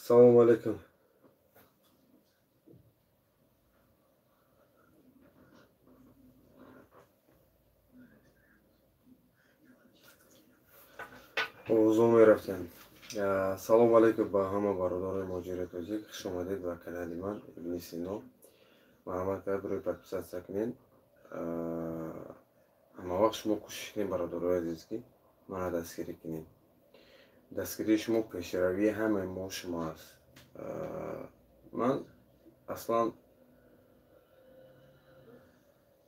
Салому алейкум. Овозо мерафтем. Салому алейкум ба ҳама бародарони муҳоҷири тоҷик. Хуш омадед ба канали ман Ибни Сино. Марҳамат кард рӯи подписаться кунед. Ҳама вақт шумо кӯшиш кунед, бародарои азиз, ки мана дастгирӣ кунед. Дастгирии шумо пешравии ҳамаи мо шумо аст. Ман аслан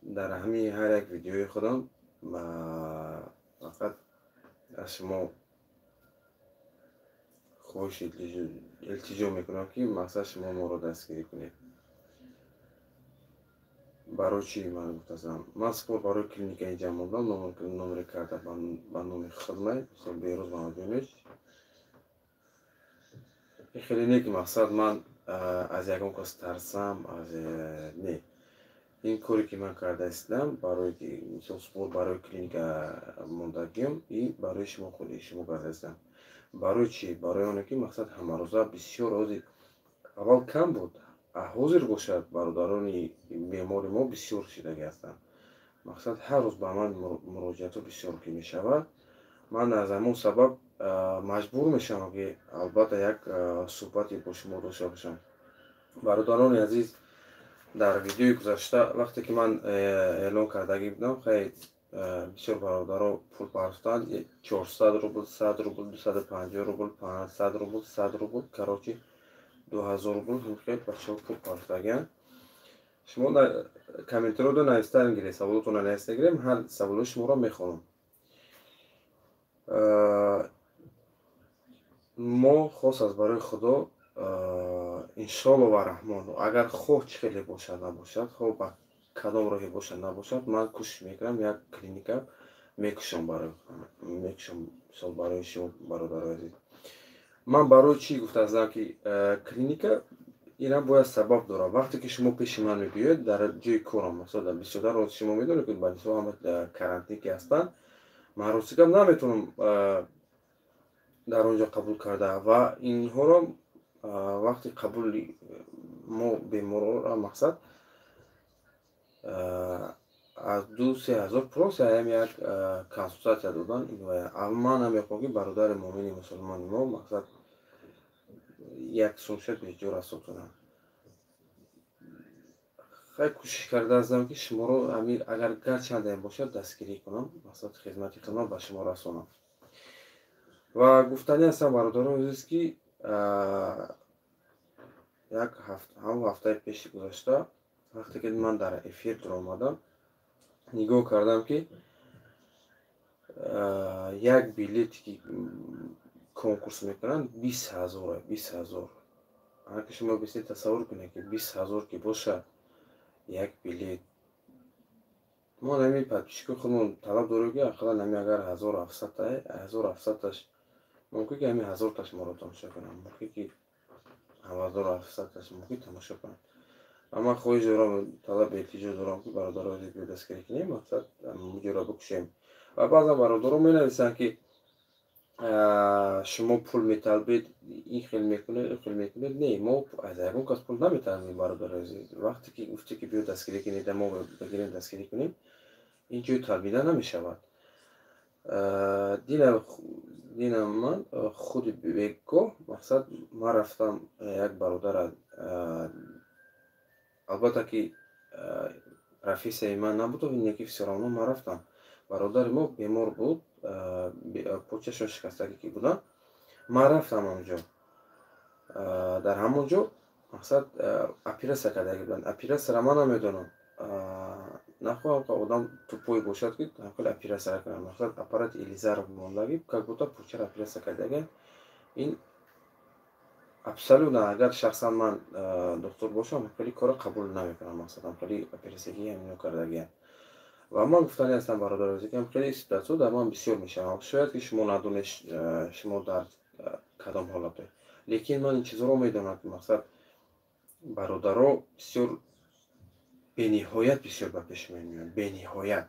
дар ҳамаи ҳар як видеои худам фақат аз шумо хоҳиш, илтиҷо мекунам, ки мақсад шумо моро дастгирӣ кунед. Барои чӣ ман гуфтасам? Ман спор барои клиника инҷа мондам, номери карта ба номи хидмат, мисол Берӯз Мамадҷонович. Ин хеле не ки мақсад ман аз ягон кас тарсам, аз не. Ин коре ки ман карда истодам, барое ки мисол спор барои клиника мондагиам и барои шумо, худи шумо карда истодам. Барои чӣ? Барои оне ки мақсад ҳамарӯза бисёр, ҳозир аввал кам буд, ҳозир бошад бародарони бемори мо бисёр шидагӣ ҳастанд. Мақсад ҳар рӯз ба ман муроҷиатҳо бисёр ки мешавад, ман аз ҳамон сабаб маҷбур мешавам, ки албатта як суҳбате бо шумо дошта бошам. Бародарони азиз, дар видеои гузашта вақте ки ман эълон кардагӣ будам, хай бисёр бародаро пул партофтанд: 400 рубл, 100 рубл, 250 рубл, 500 рубл, 100 рубл, короче 2000 рубл ҳамхел бачаҳо пул партофтагианд. Шумо комментариёро нависта гиред, саволотонро нависта гирем, ҳар саволои шуморо мехонам. Мо хос аз барои Худо, иншоалло ва раҳмон, агар хоҳ чӣ хеле бошад набошад, хоҳ ба кадом роҳе бошад набошад, ман кӯшиш мекунам, як клиника мекушам, барои мекушам, мисол барои шумо, бародарои азиз. Ман барои чӣ гуфтаастам, ки клиника инам бояд сабаб дорад. Вақте ки шумо пеши ман мебиёед дар ҷои корам, масалан бисёртар шумо медонед, ки бачаҳо ҳама карантин ки ҳастанд, ман рости гап наметавонам дар он ҷо қабул карда ва инҳоро вақти қабули мо беморро мақсад аз 2-3 ҳазор просто ҳам як консултатсия додан. Ман намехоҳам, ки бародари муъмини мусулмони мо мақсад як сумша беҷо расо кунам. Хай, кӯшиш карда ҳастам, ки шуморо агар гарчандаем бошад дастгирӣ кунам, мақсад хизмати хидмат ба шумо расонам. Ва гуфтанӣ ҳастам, бародарони азиз, ки як ҳамон ҳафтаи пеши гузашта, вақте ки ман дар эфир дуромадам, нигоҳ кардам, ки як билете ки конкурс мекунанд, 20 000, 20 000. Агар ки шумо бисед, тасаввур кунед, ки 20 000 ки бошад як билет, мо нами подписчикои худмон талаб дорем, ки ақаллан ҳами агар 1700, 1700-таш мумкин, ки ҳами 1000-таш моро тамошо кунанд, мумкин ки 1700-таш мумкин тамошо кунанд. Ва ман хоҳиш дорам, талаб илтиҷо дорам, ки бародаро азиз, дастгирӣ кунем, мақсад муҷоро бикушем. Ва баъзан бародаро менависанд, ки шумо пул металбед, ин хел мекунед, ин хел мекунед. Не, мо аз ягон кас пул наметалбем, бародари азиз. Вақте ки гуфте, ки биё дастгирӣ кунед, мо бигирем дастгирӣ кунем, ин ҷой талбида намешавад. Динам ман худи бегоҳ мақсад ман рафтам як бародара, албатта ки профессияи ман набуд, леки всё равно ман рафтам. Бародари мо бемор буд, почашон шикастагӣ ки буданд. Ман рафтам онҷо, дар ҳамон ҷо мақсад оператсия кардагӣ буданд. Оператсияро ман намедонам, нахоҳам ка одам тупой бошад, ки хеле оператсия кунад. Мақсад аппарати Илизаров мондагӣ, как будто почаро оператсия кардагианд. Ин абсолютно, агар шахсан ман духтур бошам, хеле корро қабул намекунам. Мақсад хеле оператсияги ҳамино кардагианд. Ва ман гуфтанӣ ҳастам, бародари азиз, ки хеле ситуатсиё дар ман бисёр мешавад. Шояд ки шумо надонед, шумо дар кадом ҳолате, лекин ман ин чизҳоро медонам, ки мақсад бародаро бисёр, бениҳоят бисёр ба пеш меоянд, бениҳоят.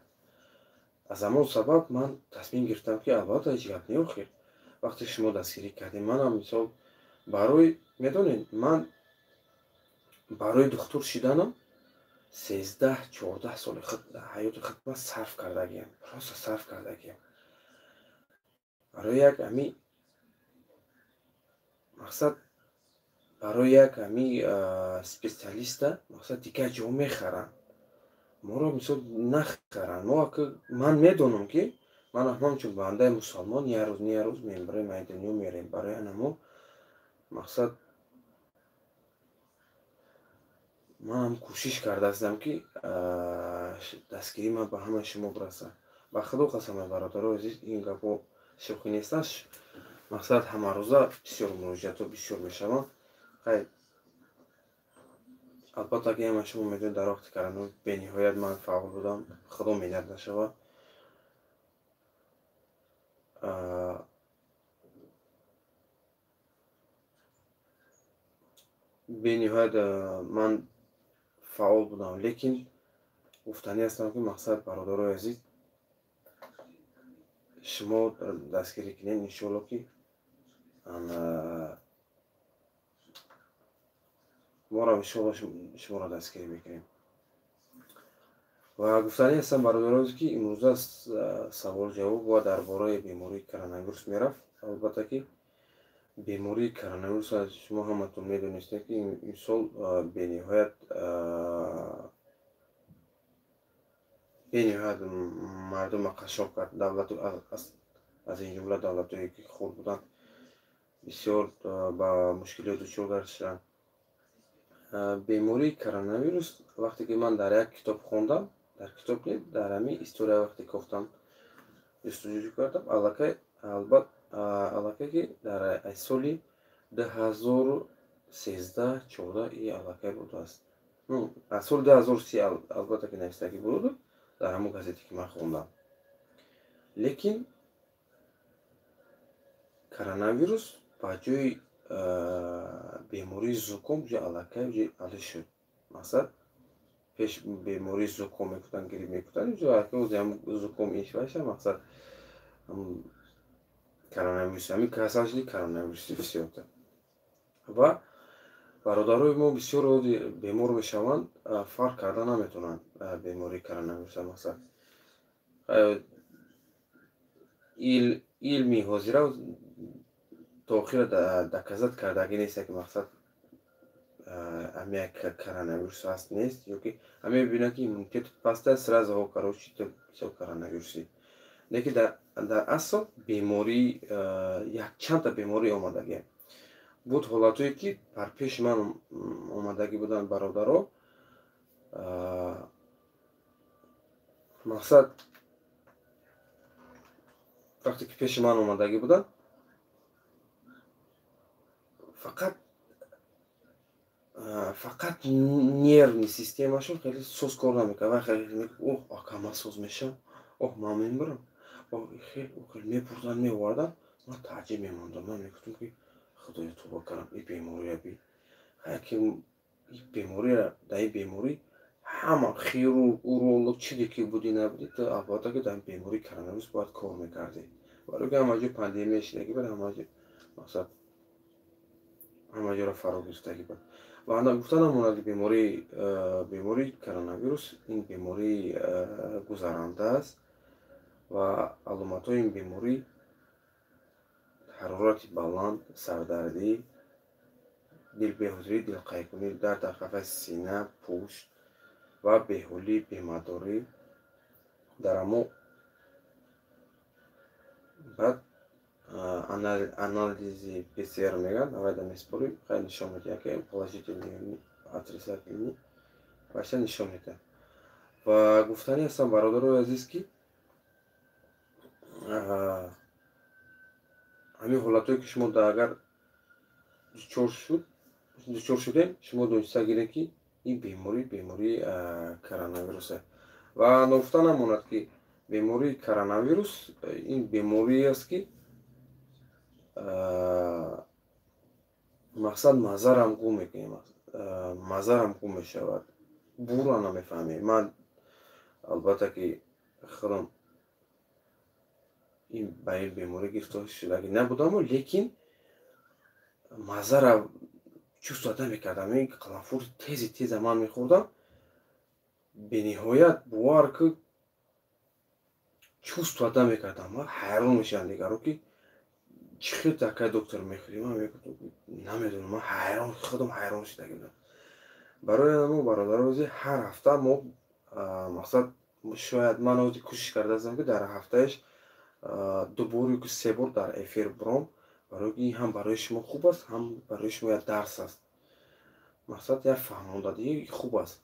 Аз ҳамон сабаб ман тасмим гирифтам, ки албатта ҳеҷ гап не, охир вақте шумо дастгирӣ кардем, манам мисол барои Медонед, ман барои духтур шиданам 13-14 соли ҳаёти худма сарф кардагиам, просто сарф кардагиам. Барои як ами мақсад, барои як ами специалиста мақсад дигар ҷо мехаранд, моро мисол нахаранд. Мо ман медонам, ки ман ҳамчун бандаи мусалмон як рӯз не як рӯз мембарем, ай дунё мерем. Барои анамо мақсад манам кӯшиш кардаастам, ки дастгирии ман ба ҳамаи шумо бирасад. Ба худо қасам, бародарои азиз, ин гапҳо шӯхӣ нестанд. Мақсад ҳамарӯза бисёр муроҷиатҳо бисёр мешаванд. Хай, албатта ки ҳама шумо медонед, дар вақти коронавирус бениҳоят ман фаъол будам, худо миннат нашавад. Бениҳоят ман фаъол будам, лекин гуфтанӣ ҳастам, ки мақсад, бародарои азиз, шумо дастгирӣ кунед, иншоалло, ки моро иншоалло шуморо дастгирӣ мекунем. Ва гуфтанӣ ҳастам, бародарои, ки имрӯза савол ҷавоб бояд дар бораи бемории коронавирус мерафт. Албатта ки бемории коронавирус шумо ҳаматон медонистед, ки имсол бениҳоят мардумро қашшоқ кард. Давлату аз ин ҷумла давлатҳое, ки хурд буданд, бисёр ба мушкилиҳо дучор гардиштанд. Бемории коронавирус, вақте ки ман дар як китоб хондам, дар китоб не, дар ҳамин история вақте кофтам, ҷустуҷӯ кардам, аллакай албат аллакай ки дар соли 2013-14 и аллакай будааст. Аз соли 2030 албатта ки навистагӣ буд дар ҳамон газете, ки ман хондам. Лекин коронавирус ба ҷои бемории зуком ҷо аллакай али шуд. Мақсад, пеш бемории зуком мекунанд, грипп мекунанд, зуком ишваша мақсад коронавирус, ҳамин касал шуди коронавируси бисёрта. Ва бародарои мо бисёр бемор мешаванд, фарқ карда наметавонанд бемории коронавируса. Мақсад, илми ҳозира то охира доказать кардагӣ нест, ки мақсад ҳамин як коронавирус ҳаст, нест, ёки ҳамин мебинанд, ки иммунитет паст аст, сразу ҳо, короче, всё, коронавируси. Лекин дар асл беморӣ якчандта беморӣ омадагӣ буд. Ҳолатҳое, ки бар пеши ман омадагӣ буданд, бародаро, мақсад, вақте ки пеши ман омадагӣ буданд, фақат нервный системашон хеле соз кор намекард. Ва хеле: «Оҳ, ака, ман соз мешавам, оҳ, ман мемирам», хел мепурсанд, меоварданд. Ман тааҷҷуб мемондам. Ман мегуфтам, ки худоё, тоба кардам, ин бемория би ки бемория, дар ин беморӣ ҳама хирург, уролог, чизе ки будӣ набудӣ, ту албатта ки дар бемории коронавирус бояд кор мекардӣ, барои ки ҳама ҷо пандемия шидагӣ буд, ҳама ҷо мақсад ҳама ҷоро фаро гирифтагӣ буд. Ва гуфта намонад, ки бемории коронавирус ин бемории гузаранда аст ва аломатҳои ин беморӣ ҳарорати баланд, сардардӣ, дилбеҳузурӣ, дилқайкунӣ, дард дар қафаси сина, пушт ва беҳолӣ, бемадорӣ. Дар амо баъд анализи ПЦР мегӯянд, авайда меспорӣ, хай, нишон медиҳад, ки положительный, отрицательный баша нишон медиҳад. Ва гуфтанӣ ҳастам, бародарои азиз, ки ҳамин ҳолатҳое, ки шумо агар дучор шудем, шумо дониста гиред, ки ин беморӣ бемории коронавирус аст. Ва ногуфта намонад, ки бемории коронавирус ин беморие аст, ки мақсад мазарам гум мекунем, мазарам гум мешавад, бура намефаҳмем. Ман албатта ки худам ба ин беморӣ гирифтор шудагӣ набудаму, лекин мазара Чувствовать намекардам. Ин қаламфур тези теза ман мехӯрдам, бениҳоят, бовар ки, чувствовать намекардам. Ман ҳайрон мешавам, дигаро ки чӣ хел такай доктор мехӯрӣ. Ман мегуфтам, намедонам, ман ҳайрон, худам ҳайрон шуда будам. Барои ҳамон, бародарози, ҳар ҳафта мо, мақсад, шояд ман ози кӯшиш кардаастам, ки дар ҳафтааш ду бор ё се бор дар эфир буром, барои ки ин ҳам барои шумо хуб аст, ҳам барои шумо як дарс аст, мақсад, як фаҳмондадиҳӣ хуб аст.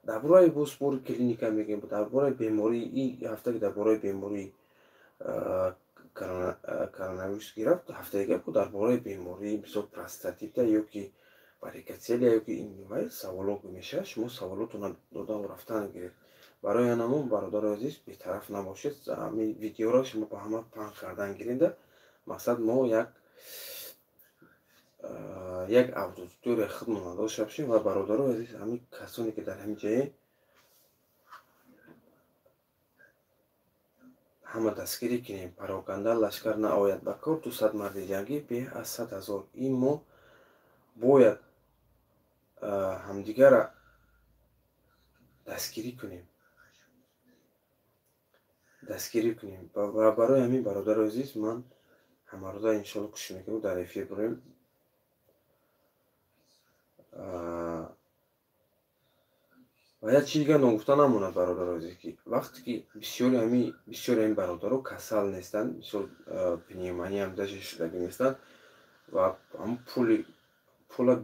Дар бораи боспори клиника мегӯем, дар бораи бемории ин ҳафта, ки дар бораи бемории коронавирус гирифт, ҳафтаи дигар дар бораи бемории, мисол, простатита ё ки варикоцелия ё ки ин саволо мешавад, шумо саволотонро додан рафтан гиред. Барои ҳамон, бародари азиз, бетараф набошед. Ҳамин видеоро шумо ба ҳама паҳн кардан гиренда. Мақсад, мо як аудитория худмон дошта бошем. Ва, бародарои азиз, ҳамин касоне ки дар ҳамин ҷае, ҳама дастгирӣ кунем. Пароканда лашкар наояд ба кор, 200 марди ҷангӣ беҳ аз 100 000. Ин мо бояд ҳамдигарра дастгирӣ кунем, дастгирӣ кунем. Ва барои ҳамин, бародари азиз, ман ҳамарӯза, иншоалло, кӯшиш мекунам, дар эфир бурем. Ва як чизи дигар ногуфта намонад, бародари азиз, ки вақте ки бисёри ҳамин бародаро касал нестанд, мисол, пневмониям даже шудагӣ нестанд, ва ҳамн пула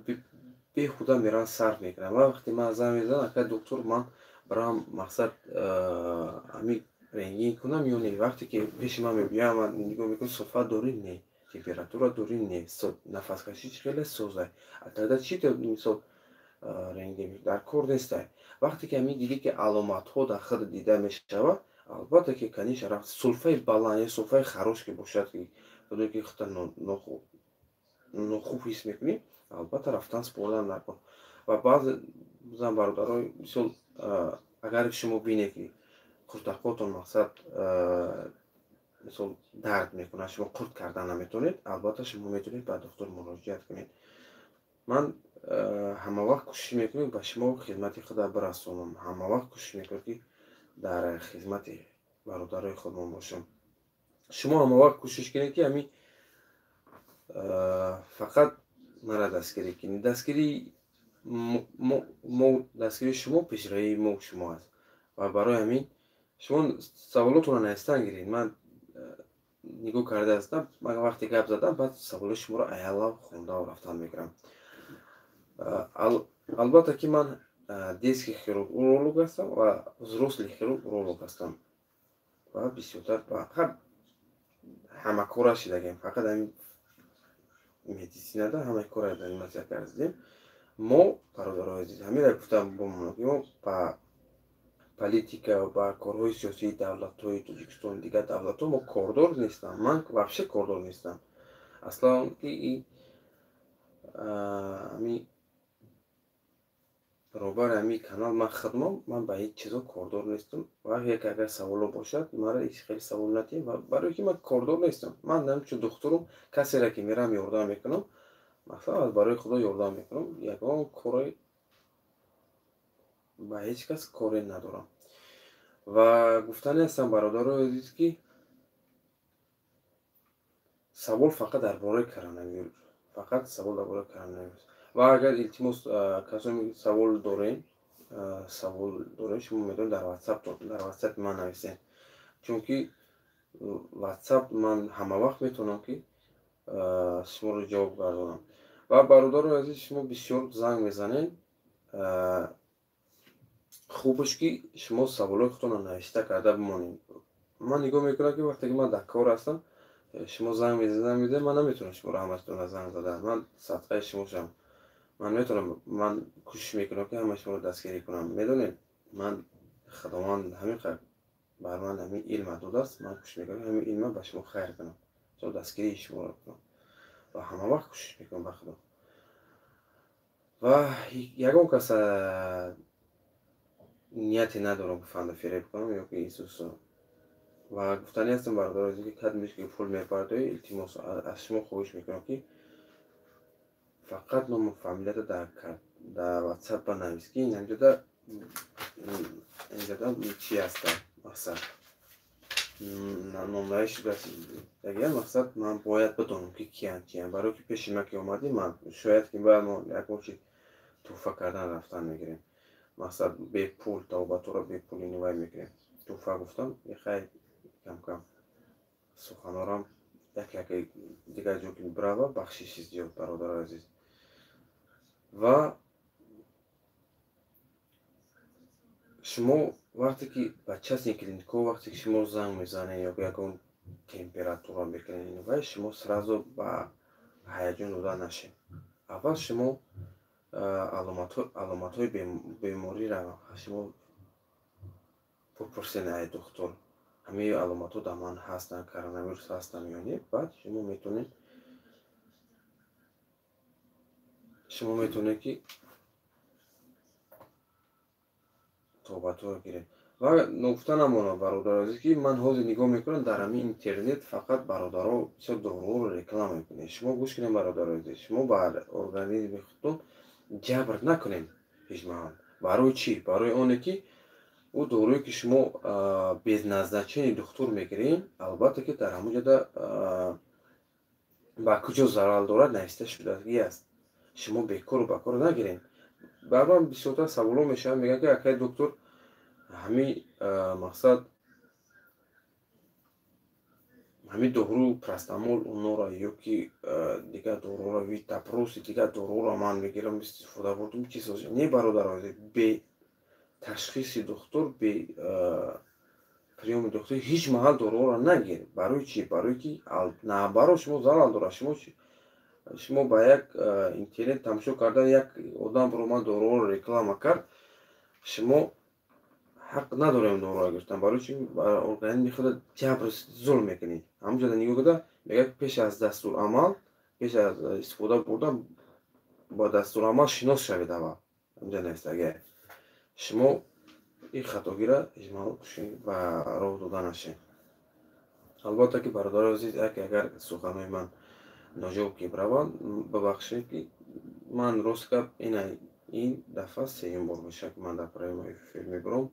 беҳуда мераванд, сарф мекунанд. Ва вақте ман занг мезанам: «Акай доктор, ман барам, мақсад, ҳамин рентген кунам ё не?» Вақте ки пеши ман мебиёям, ман нигоҳ мекунам: сулфа дорӣ? Не. Температура дорӣ? Не. Нафаскашӣ чӣ хеле созай? А тогда чӣ, мисол, рентген дар кор нестай. Вақте ки ҳамин дидӣ, ки аломатҳо дар худ дида мешавад, албатта ки, конечно, рафт сулфаи баланд ё сулфаи харош ки бошад, ки ки худта нохуб ҳис мекунӣ, албатта, рафтан супордан дар кор. Ва баъзе зан бародаро, мисол, агар шумо бинед, ки қуртақотон, мақсад, мисол, дард мекунад, шумо қурт кардан наметавонед, албатта, шумо метавонед ба духтур муроҷиат кунед. Ман ҳамавақт кӯшиш мекунем ба шумо хизмати худа бирасонам, ҳамавақт кӯшиш мекунем, ки дар хизмати бародарои худмон бошам. Шумо ҳамавақт кӯшиш кунед, ки ҳамин фақат мара дастгирӣ кунед. Дастгирии мо, дастгирии шумо пешравии мо шумо аст. Ва барои ҳамин шумо саволотонро навистан гиред. Ман нигоҳ карда ҳастам, ман вақте гап задам, баъд саволои шуморо аялав хондаву рафтан мекунам. Албатта ки ман детский хирург уролог ҳастам ва взрослый хирург уролог ҳастам ва бисёртар ҳамакора шидагем. Фақат ҳамин медицинада ҳамаи кора заниматься кардем мо. Бародарои азиз, ҳаминро гуфтам бомонам, ки мо ба политика, ба корҳои сиёсии давлатҳои Тоҷикистон, дигар давлатҳо мо кордор нестам. Ман вообще кордор нестам аслан, ки ҳамин роҳбари ҳамин канал ман хидмам, ман ба ҳеҷ чизо кордор нестам. Ва як агар саволо бошад, мара ҳеҷ хеле савол надиҳем, барое ки ман кордор нестам. Ман ҳамчун духтурум касере ки мерам, ёрдам мекунам, масалан, аз барои Худо ёрдам мекунам, ягон коре ба ҳеҷ кас коре надорам. Ва гуфтанӣ ҳастам, бародарои азиз, ки савол фақат дар бораи коронавирус, фақат савол дар бораи коронавирус. Ва агар, илтимос, касоне савол дорем, шумо метавонед дар ватсапи ман нависед, чунки ватсап ман ҳамавақт метавонам, ки шуморо ҷавоб гардонам. Ва, бародарои азиз, шумо бисёр занг мезанед. Хубаш, ки шумо саволои худтонро навишта карда бимонед. Ман нигоҳ мекунам, ки вақте ки ман дар кор ҳастам, шумо занг мезанед, ман наметавонам шуморо ҳаматонро занг задан. Ман садқаи шумо шавам, ман метавонам, ман кӯшиш мекунам, ки ҳамаи шуморо дастгирӣ кунам. Медонед, ман Худованд ҳамин қадр бар ман ҳамин илма додааст, ман кӯшиш мекунам, ҳамин илма ба шумо хайр кунам, то дастгирии шуморо кунам, ва ҳамавақт кӯшиш мекунам, ба Худо. Ва ягон кас нияте надорам, ки фанда фиреб кунам ё ки Исусо. Ва гуфтанӣ ҳастам, бародари азиз, ки кадмеш ки пул мепардоӣ, илтимос, аз шумо хоҳиш мекунам, ки Фақат ному фамилията дар WhatsApp банавис, ки инҷода чи аста, мақсад номнавис шудааст. Мақсад ман бояд бидонам, ки киянд, чиянд. Барое ки пеши ман ки омадӣ, ман шояд ки бояд мо ягон чи тӯҳфа кардан рафтан мегирем. Мақсад бепул тавбатуро бепул инвай мекунем. Тӯҳфа гуфтам, хай, кам-кам суханорам як яке дигар ҷо ки бирава, бахшиши зиёд, бародари азиз. Ва шумо вақте ки ба частный клиникаҳо, вақте ки шумо занг мезанед ё ягон температура мекунед, вай шумо сразу ба ҳаяҷон дода нашед. Аввал шумо аломатҳои бемориро шумо бипурсед ай духтур: ҳамаи аломатҳо дар ман ҳастанд, коронавирус ҳастам ё не? Баъд шумо метавонед ки тобатҳоро гиред. Ва ногуфта намонад, бародари азиз, ки ман ҳозир нигоҳ мекунам дар ҳамин интернет, фақат бародаро бисёр доруҳоро реклама мекунед. Шумо гӯш кунед, бародари азиз, шумо ба организми худтон ҷабр накунед ҳеҷ маҳал. Барои чӣ? Барои оне ки ӯ доруе ки шумо без назначения духтур мегиред, албатта ки дар ҳамон ҷода ба куҷо зарар дорад, нависта шудагӣ аст. Шумо бекору бакор нагиред. Баъдан бисёртар саволҳо мешаванд, мегӯянд, ки акай доктор, ҳамин мақсад ҳамин дору парацетамол онора ё ки дигар доруро, витапроси, дигар доруро ман мегирам, истифода бурдум, чӣ созӣ? Не, бародари, бе ташхиси духтур, бе приёми духтур ҳеҷ маҳал доруҳоро нагир. Барои чӣ? Барои ки наоборот шумо зарар дорад. Шумо ба як интернет тамошо кардан, як одам баромад, доруҳоро реклама кард, шумо ҳақ надорем доруҳоро гирифтан. Барои чӣ? Ба организми худа ҷабр, зулм мекунед. Ҳамон ҷода нигоҳ карда мегӯяд: пеш аз дастурамал, пеш аз истифода бурдан бо дастурамал шинос шавед аввал. Ҳамҷа нависта. Шумо ин хатогиро ҳеҷ маҳал ба роҳ дода нашед. Албатта ки, бародари азиз, яке агар суханҳои ман ноҷо ки бираванд, бибахшед, ки ман рост гап, ина ин дафъа сеюм бор мешавад, ки ман дар прямой эфир мебарам.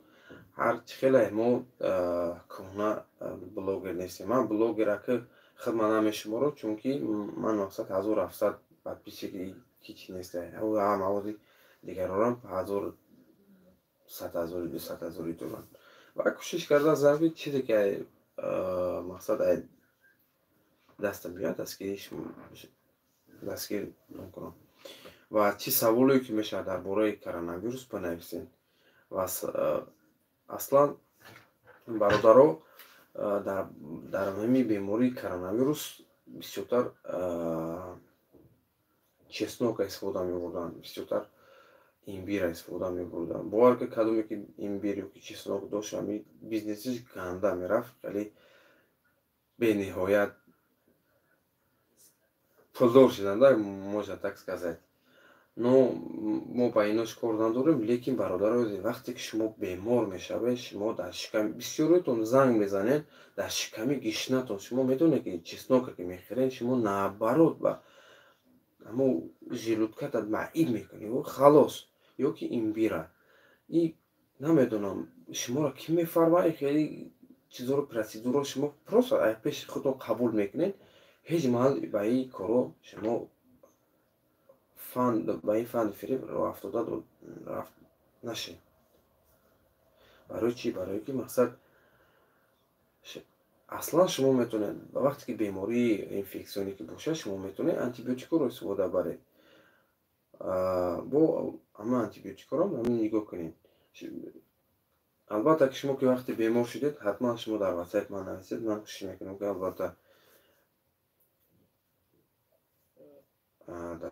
Ҳарчи хеле мо кӯҳна блогер нестем. Ман блогера ки худма намешуморам, чунки ман мақсад 1700 подписчик ҳеҷ нест. Ҳамаози дигарорам ҳазор, 100 ҳазори, 200 ҳазорӣ доранд. Ва кӯшиш карда ки чизе ки мақсад дастам биёяд, дастгир кунам. Ва чӣ саволе ки мешавад дар бораи коронавирус, бинависед. Ва аслан, бародаро, дар ҳамин бемории коронавирус бисёртар чеснока истифода мебурданд, бисёртар имбира истифода мебурданд. Бовар ки, кадоме ки имбир ё ки чеснок дошт, ҳамин бизнесиш ганда мерафт, хеле бениҳоят пулдор шуданда, можно так сказать. Но мо ба инош кор надорем. Лекин, бародаро, вақте ки шумо бемор мешавед, шумо дар шиками, бисёриятон занг мезанед, дар шиками гишнатон, шумо медонед, ки чеснока ки мехӯред, шумо наоборот ба ҳамо желудката маъиб мекунед, халос. Ё ки имбира и намедонам, шуморо кӣ мефармояд хеле чизоро, процедураро шумо просто пеши худтон қабул мекунед. Ҳеҷ маҳал ба ин коро шумо ба ин фанду фиреб роҳ афтода нашед. Барои чӣ? Барое ки мақсад аслан шумо метавонед, вақте ки бемории инфексионӣ ки бошад, шумо метавонед антибиотикҳоро истифода баред. Бо ҳама антибиотикҳоро ҳамин нигоҳ кунед. Албатта ки шумо ки вақте бемор шудед, ҳатман шумо дар ватсапи ман нависед, ман кӯшиш мекунам, ки албатта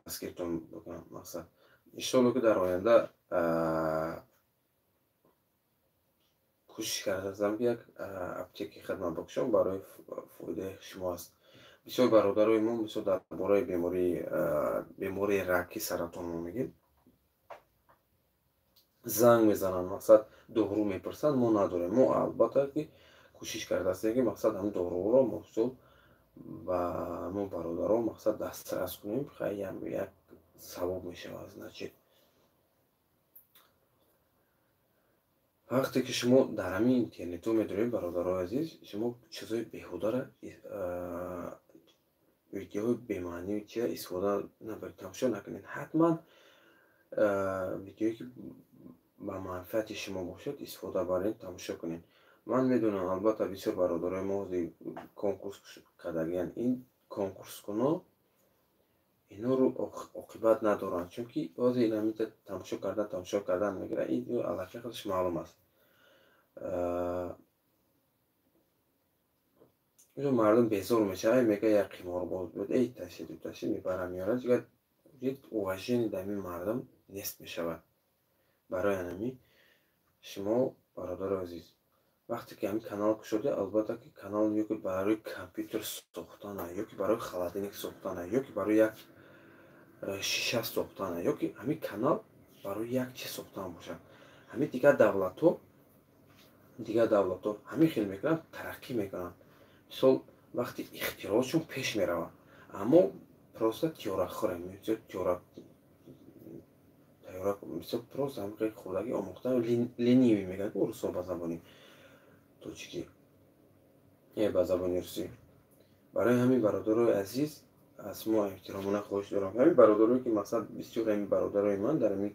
дастгиртон бикунам. Мақсад, иншоалло, ки дар оянда кӯшиш кардастам, ки як аптекаи хидмат бикушам, барои фоидаи шумо аст. Бисёр бародарои мо бисёр дар бораи бемории раки, саратон мо мегӯем, занг мезананд, мақсад дору мепурсанд, мо надорем. Мо албатта ки кӯшиш кардастем, ки мақсад ҳамин доруҳоро мо ба мо бародаро мақсад дастрас кунем. Як савоб мешавад. Значит, вақте ки шумо дар ҳамин интернетҳо медоред, бародарои азиз, шумо чизҳои беҳударо, видеоҳои бемаънӣ чиза истифода набаред, тамошо накунед. Ҳатман видеое ки ба манфиати шумо бошад, истифода баред, тамошо кунед. Ман медонам, албатта, бисёр бародарои мо конкурс кардагиянд. Ин конкурскуно инҳоро оқибат надоранд, чунки ҳозир ин ҳамин тамошо кардан мегирад. Ин аллакай худаш маълум аст. Инҷо мардум безор мешавад, мегӯяд як қиморбоз буд, эй ташид ташид мебарам меорад, уважение дар ин мардум нест мешавад. Барои ҳамин шумо, бародари азиз, вақте ки ҳамин канал кушода, албатта ки канал ё ки барои компютер сохтана, ё ки барои холодильник сохтана, ё ки барои як шиша сохтана, ё ки ҳамин канал барои як чиз сохтан бошад. Ҳамин дигар давлатҳо ҳамин хел мекунанд, тараққӣ мекунанд. Мисол, вақти ихтироъшон пеш меравад, аммо просто тиёрахӯрем, мисол просто ҳамин хел хӯрдагӣ омӯхтан, ленивый мегӯянд русҳо ба забони тоҷикӣ, ба забони русӣ. Барои ҳамин, бародарои азиз, аз шумо эҳтиромона хоҳиш дорам. Ҳамин бародарое ки мақсад бисёр ҳамин бародарои ман дар ҳамин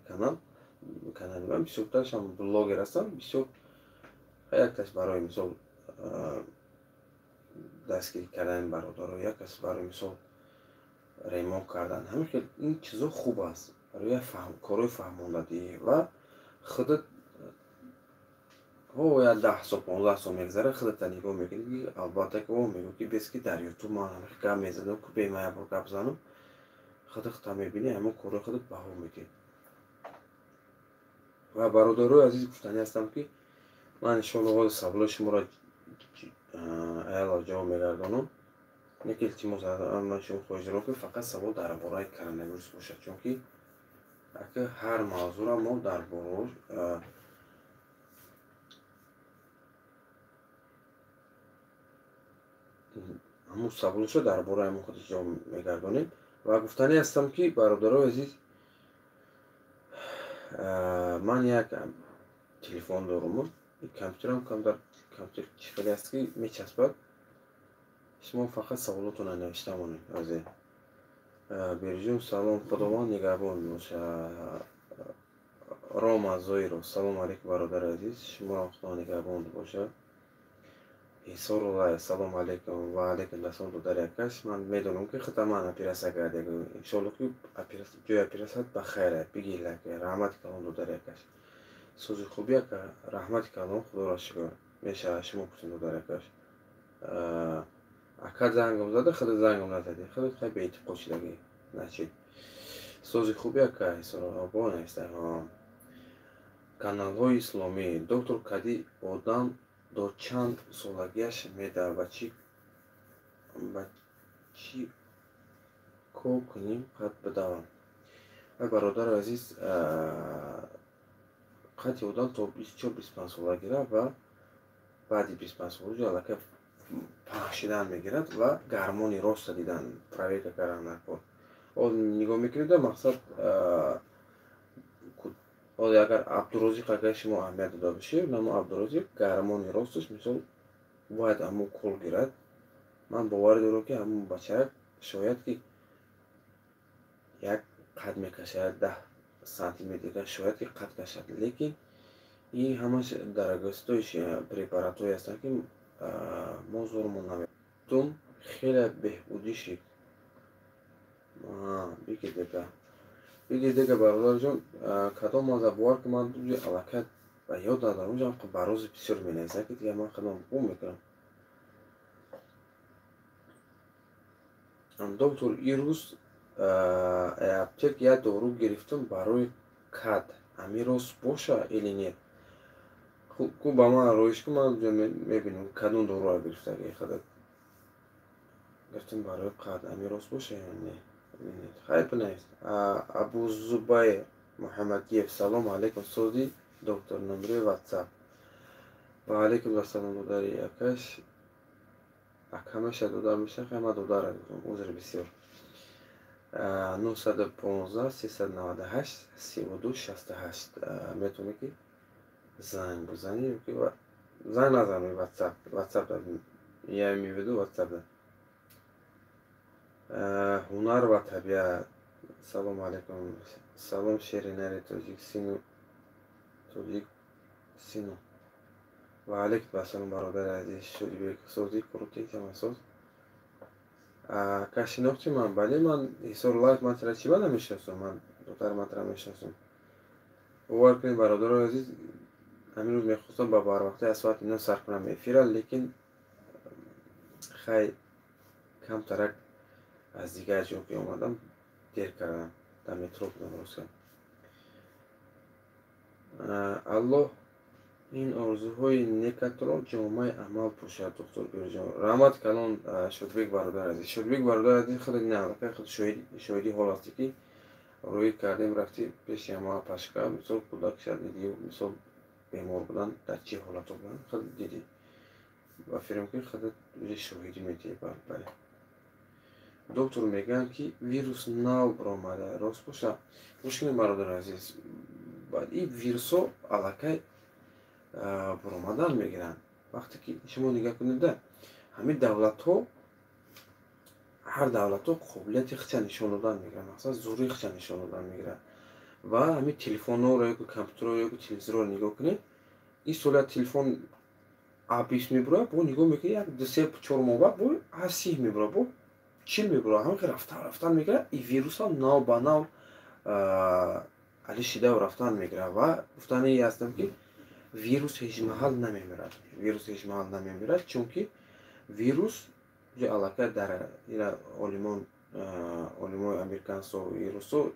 канали ман бисёртарашам блогер ҳастанд, бисёр якташ барои мисол дастгирӣ кардани бародаро, як кас барои мисол ремонт кардан. Ҳамин хел ин чизо хуб аст барои корҳои фаҳмондадиҳӣ ва худат як 10 сол 15 сол мегзара, худата нигоҳ мекунӣ, ки албатта ки о мегӯ ки бес ки дар ютуб ман ҳамин гап мезанам, ку бе ман як бор гап занам, худата мебинӣ, ҳамон корҳои худат баҳо медиҳӣ. Ва бародарои азиз, гуфтанӣ ҳастам ки ман иншоаллоҳ ҳозир саволои шуморо аяло ҷавоб мегардонам. Лекин илтимос ман шумо хоҳиш дорам ки фақат савол дар бораи коронавирус бошад, чунки ака ҳар мавзӯъро мо дар борааш ҳамун саволашро дар бораи ҳамон худаш ҷавоб мегардонем. Ва гуфтанӣ ҳастам ки бародарои азиз, ман як телефон дорам, компютерам камтар компютер чӣ хеле аст ки мечаспад. Шумо фақат саволотонро навишта монед. Ҳозир Берҷон, салом, Худованд нигаҳбон бошад. Рома Зоиров, салом алейкум, бародари азиз, шуморо Худо нигаҳбон бошад. Ҳисоруллай, салом алейкум. Ва алейкум ассалом, додари акаш. Ман медонам ки худам ман оператсия кардем. Иншоалло ки ҷои оператсият ба хайр аст. Бигир ака, раҳмати калон, додари акаш. Сӯзи хуби ака, раҳмати калон, Худоро шукр. Мешавад шумо пурсед, додари акаш. Ака зангам зада, худат зангам назадӣ. Худат хай беэътиқод шудагӣ. Значит, сӯзи хуби ака, Ҳисорулло бо нависта. Каналҳои исломӣ. Доктор, кади одам до чанд солагиаш медавад ва чӣ кор кунем қад бидавам? Ай бародари азиз, қадди одам то 24-25 солагира ва баъди 25 солагӣ аллакай паҳн шидан мегирад ва гармони роста дидан, проверка кардан дар кор. Нигоҳ мекунед, мақсад ҳозир агар Абдурозиқ агар шумо аҳамият дода бошед, намо Абдурозиқ гармони росташ мисол бояд ҳамон кол гирад. Ман боварӣ дорам ки ҳамон бача шояд ки як қад мекашад, 10 сантиметр шояд ки қад кашад, лекин ин ҳамаш дорогостоящие препаратҳое ҳастанд ки мо зормон намедум. Хеле беҳбудӣ шид. Бигир бигир дега, бародарҷон, кадом маза бовар ки ман аллакай ба ёд надорам, унҷа барози бисёр менависам ки дигар ман худам гум мекунам. Доктор, ирӯз аптек як дору гирифтам барои кад, ҳамин рост боша или нет? Ку ба ман роиш ку, ман мебинам кадом доруро гирифтагӣ худат. Гирифтам барои қад, ҳамин рост боша ё не? Хайр, бинавис. Абузубайр Муҳаммадиев, салом алейкум, сози доктор, номери ватсап. Ва алейкум ассалом, додари акаш. Ака меша, додар меша, хай ман додара гуфтам, узр бисёр. 915 398 32 68 метавонӣ ки занг бизанӣ ёки занг назанӣ, WhatsApp я имею в виду WhatsApp. Ҳунар ва табиат. Салому алайкум. Салом, шери нари тоҷик сину, тоҷик сину. Ва алайкум ассалом, бародари азиз Шодибек. Созӣ, крутӣ, тамасоз. Ка шинохти ман? Бале, ман Ҳисор Лайф, ман тра чӣ ба намешиносам? Ман духтар, ман тра мешиносам. Бовар кунед, бародарони азиз, ҳамин рӯз мехостам ба барвақти аз соати 9 сар кунам эфира, лекин хай, камтарак аз дигар ҷо ки омадам, дер кардам, дар метро будам, рост. Аллоҳ ин орзуҳои некатро ҷомаи амал пӯшад, доктор Бирҷон. Раҳмат калон, Шодбек бародар азиз. Шодбек бародар азиз, худ аллакай худ шоҳиди ҳол ҳастӣ, ки рӯй кардем, рафти пеши ҳама пашка, мисол, кӯдакша дидӣ, мисол, бемор будан, дар чӣ ҳолато будан, худ дидӣ. Ба фирм ки худат шоҳидӣ медиҳӣ. Бале, доктор, мегӯянд, ки вирус нав баромада, рост боша? Гӯш кунед, бародари азиз, ин вирусҳо аллакай баромадан мегиранд. Вақте ки шумо нигоҳ кунеда, ҳамин давлатҳо, ҳар давлатҳо қобилияти худша нишон додан мегиранд, масалан, зӯрии худша нишон додан мегиранд. Ва ҳамин телефонҳоро ёки компютерро ёки телевизорро нигоҳ кунед, ин сола телефон А20 мебурояд, бо нигоҳ мекунед, як ду, се, 4 моҳ баъд бо А30 мебурояд, бо 40 мебурояд. Ҳамин рафтан рафтан мегирад. И вирусам нав ба нав али шидау рафтан мегирад. Ва гуфтани ҳастам, ки вирус ҳеҷ маҳал намемирад, вирус ҳеҷ маҳал намемирад, чунки вирус аллакай дар ира олимон, олимои американсо вирусо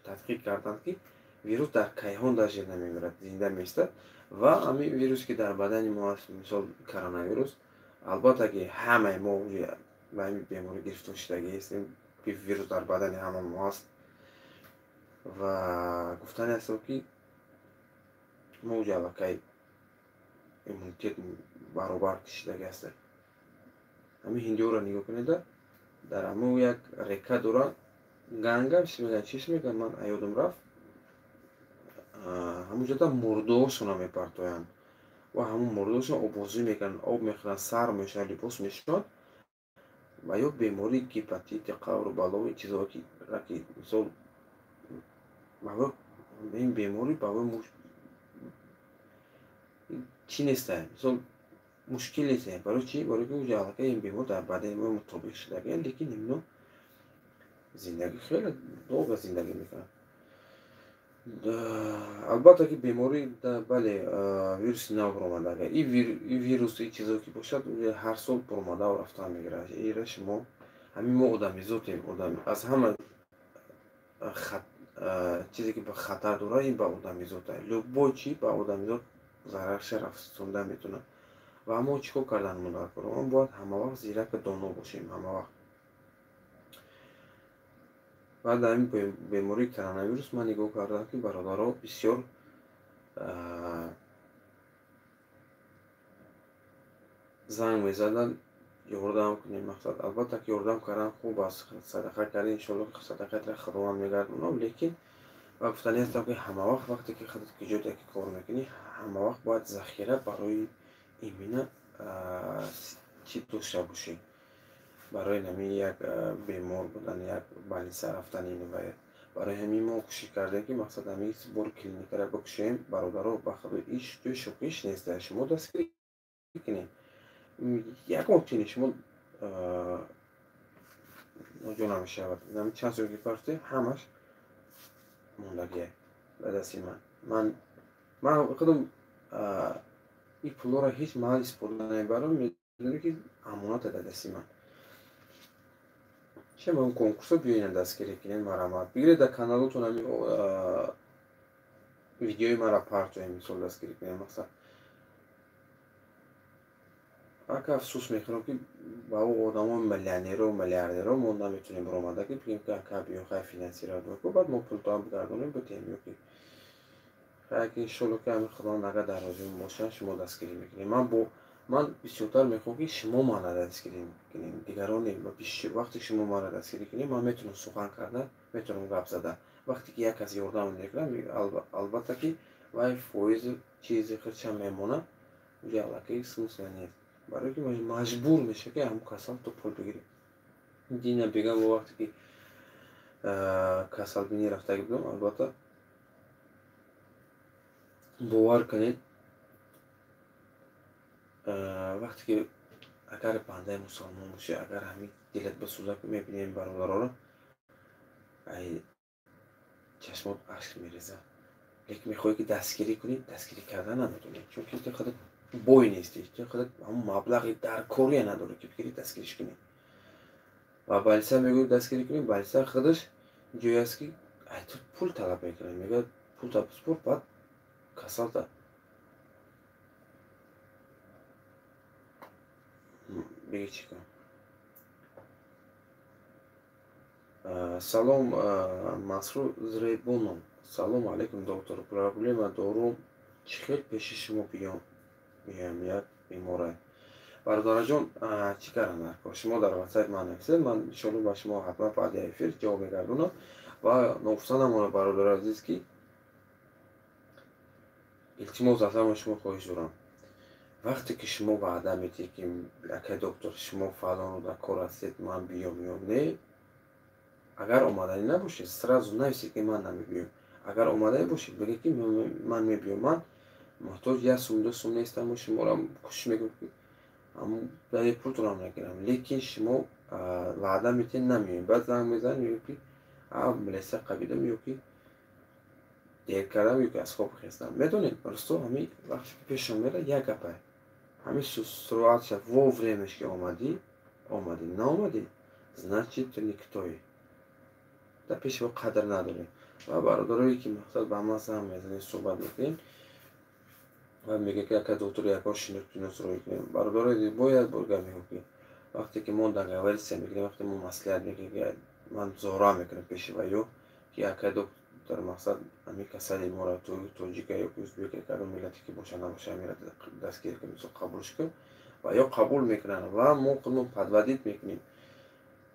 тадқиқ карданд, ки вирус дар кайҳон даже намемирад, зинда меистад. Ва ҳамин вирус, ки дар бадани мо аст, мисол, коронавирус, албатта ки ҳамаи мо ба ҳамин беморӣ гирифтор шудагӣ ҳастем, вирус дар бадани ҳама мо аст. Ва гуфтани ҳастам, ки мо уҷа аллакай иммунитет баробар кишидагӣ ҳастем. Ҳамин ҳиндиёро нигоҳ кунеда, дар ҳамон як река доранд, Ганга мегӯянд, чиш мегӯянд, ман аёдам рафт, ҳамонҷода мурдоҳошонро мепартоянд ва ҳамон мурдоҳошон оббозӣ мекунанд, об мехӯранд, сар мешаванд, либос мешӯянд. Ва ё бемории гепатити, қавру балои чизҳое ки раки, мисол, ин беморӣ ба чӣ нестае, мисол, мушкил нестае. Барои чӣ? Барои ки уҷа аллакай ин бемор дар бадани мо мутобиқ шудагианд, лекин ино зиндагӣ, хеле долго зиндагӣ мекунанд. Албатта ки беморӣ, бале, вируси нав баромада. И вирус, и чизое ки бошад, ҳар сол баромадау рафтан мегирад. Ира шумо ҳамин мо одамизотем, одам аз ҳама чизе ки ба хатар дорад, ин ба одамизот. Любой чи ба одамизот зарарша расонда метавонад. Ва мо чӣ кор кардан мо? Бояд ҳамавақт зираку доно бошем, ҳамавақт. Баъд ҳамин бемории коронавирус ман нигоҳ кардам, ки бародаро бисёр занг мезаданд, ёрдам кунем. Мақсад, албатта ки ёрдам кардан хуб аст, садақа кардан, иншоалло садақатро Худованд мегардонад, лекин ва гуфтани ҳастам, ки ҳамавақт вақте ки худат ки ҷое ки кор мекунӣ, ҳамавақт бояд захира барои имина чӣ дошта бошӣ, барои ҳамин як бемор будан, як больница рафтан. Ин барои ҳамин мо кӯшиш кардем, ки мақсад ҳамин бори клиникаро бикушоем. Бародаро, ба худо, иш ҷои шӯхиш нест, шумо дастгирӣ кунед, ягон чине шумо ноҷо намешавад. Чанд сол ки партем, ҳамаш мондагие ба дасти ман. Ман худам ин пулҳоро ҳеҷ маҳал истифода намебарам, медонӣ, ки амоната дар дасти ман. Шема он конкурсо биёинам, дастгирӣ кунед, марҳамат, бигиред, дар каналотон ҳами видеои маро партоем, мисол, дастгирӣ кунед. Мақсад, ака, афсӯс мехӯрам, ки ба ӯ одамои миллионеро, миллиардеро мо наметавонем баромада, ки бигем, ки ака, биё, хай, финансировать бикун, баъд мо пултоам бигардонем, битем. Ёки хай, ки иншолло, ки ҳамин Худованд агар дар розӣ бошанд, шумо дастгирӣ мекунед. Ман бо Ман бисёртар мехоҳам, ки шумо мана дастгирӣ кунед, дигарон не. Вақте шумо мана дастгирӣ кунед, ман метавонам сухан карда, метавонам гап зада. Вақте ки як кас ёрдам мекунад, албатта ки вай фоизи чизи худшам мемонад, уҷа аллакай смысла нест. Барое ки маҷбур мешавад, ки ҳамон касал ту пул бигирӣ. Дина бегам вақте ки касалбинӣ рафтагӣ будам, албатта бовар кунед, вақте ки агар бандаи мусалмон бошӣ, агар ҳамин дилат бисӯзад, мебинем бародароро, ай чашмот ашк мерезад. Лекин мехоҳӣ ки дастгирӣ кунӣ, дастгирӣ карда наметавонӣ, чунки ту худат бой нестӣ, ту худат ҳамон маблағи даркория надорӣ, ки бигирӣ дастгириш кунӣ. Ва балиса мегӯӣ дастгирӣ кунӣ, балиса худаш ҷое аст, ки ай ту пул талаб мекунад, мегӯяд пул спор, баъд касалта бигӣ чӣ кунам. Салом, Масрур Зребунов. Салом алейкум, доктор. Проблема дорум, чӣ хел пеши шумо биём, як беморай. Бародараҷон, чӣ кардам дар кор? Шумо дар ватсап ман нависед, ман иншоалло ба шумо ҳатман баъди эфир ҷавоб мегардонам. Ва ногуфта намонад, бародари азиз, ки илтимос аз ҳамаи шумо хоҳиш дорам. Вақте ки шумо ваъда медиҳед, ки акай доктор, шумо фалону дар кор ҳастед, ман биём ё не, агар омаданӣ набошед, сразу нависед, ки ман намебиём. Агар омаданӣ бошед, бигӯед, ки ман мебиём, ман муҳтоҷ як сум, ду сум нестам, шуморо кӯшиш мекунам, ки ҳамон пултонам нагирам. Лекин шумо ваъда медиҳед, намеоед. Баъд занг мезанед, мегӯед, ки милиса қабидам ё ки дер кардам ё ки аз хоб хестам. Медонед, росто ҳамин вақте ки пешон мерад, як гапае. Ҳамин суръатша вовремяш ки омадӣ, омадӣ, наомадӣ, значит ту никтоӣ. Дар пеши мо қадр надорем. Ва бародарое ки мақсад ба ман занг мезанед, суҳбат мекунем ва мегӯяд, ки ака доктор, ягон шинос рӯй кунем. Бародарое, бояд бор гап мегӯям, ки вақте ки мо договориться мекунем, вақте мо маслиҳат мекунем, ки ман зора мекунам пеши ваё, ки ака доктор, мақсад ҳамин касали моро тоҷика ё ки узбека, кадом миллате ки боша набоша, ҳаминро дастгир кун, мисол қабулш кун, ва ё қабул мекунанд ва мо худмон подводить мекунем.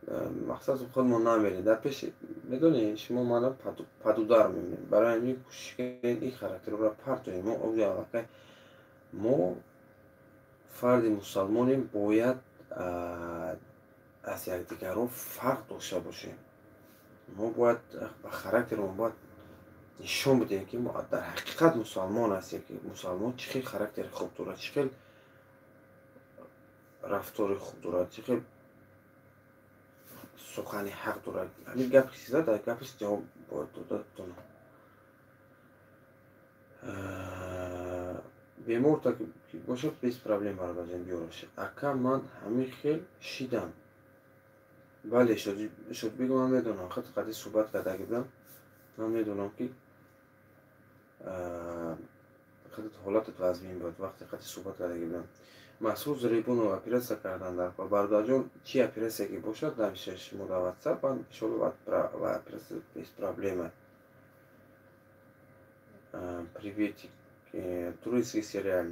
Мақсад худмон намерем. Дар пеши медонед, шумо мана падудар мемонед. Барои ҳамин кӯшиш кунед ин характерро партоем. Мо оҷа аллакай мо фарди мусалмонем, бояд аз якдигарон фарқ дошта бошем. Мо бояд ба характермон бояд нишон бидиҳем, ки мо дар ҳақиқат мусалмон ҳастем, ки мусалмон чӣ хел характери хуб дорад, чӣ хел рафтори хуб дорад, чӣ хел сухани ҳақ дорад. Ҳамин гап ки зад, дар гапаш ҷавоб бояд дода тонам. Бемор та ки бошад, без проблем, бародарҷон, биёраш. Ака, ман ҳамин хел шидам. Бале, Шодбек, ман медонам, хат қади суҳбат кардаги будам. Ман медонам, ки худат ҳолатат вазмин буд, вақте қади суҳбат кардаги будам. Масрур Зребунов, оператсия кардан дар кор. Бародарҷон, чӣ оператсия ки бошад, навиша шумо дар WhatsApp, ман иншоалло ва оператсия без проблема. Приветик, турецкий сериал.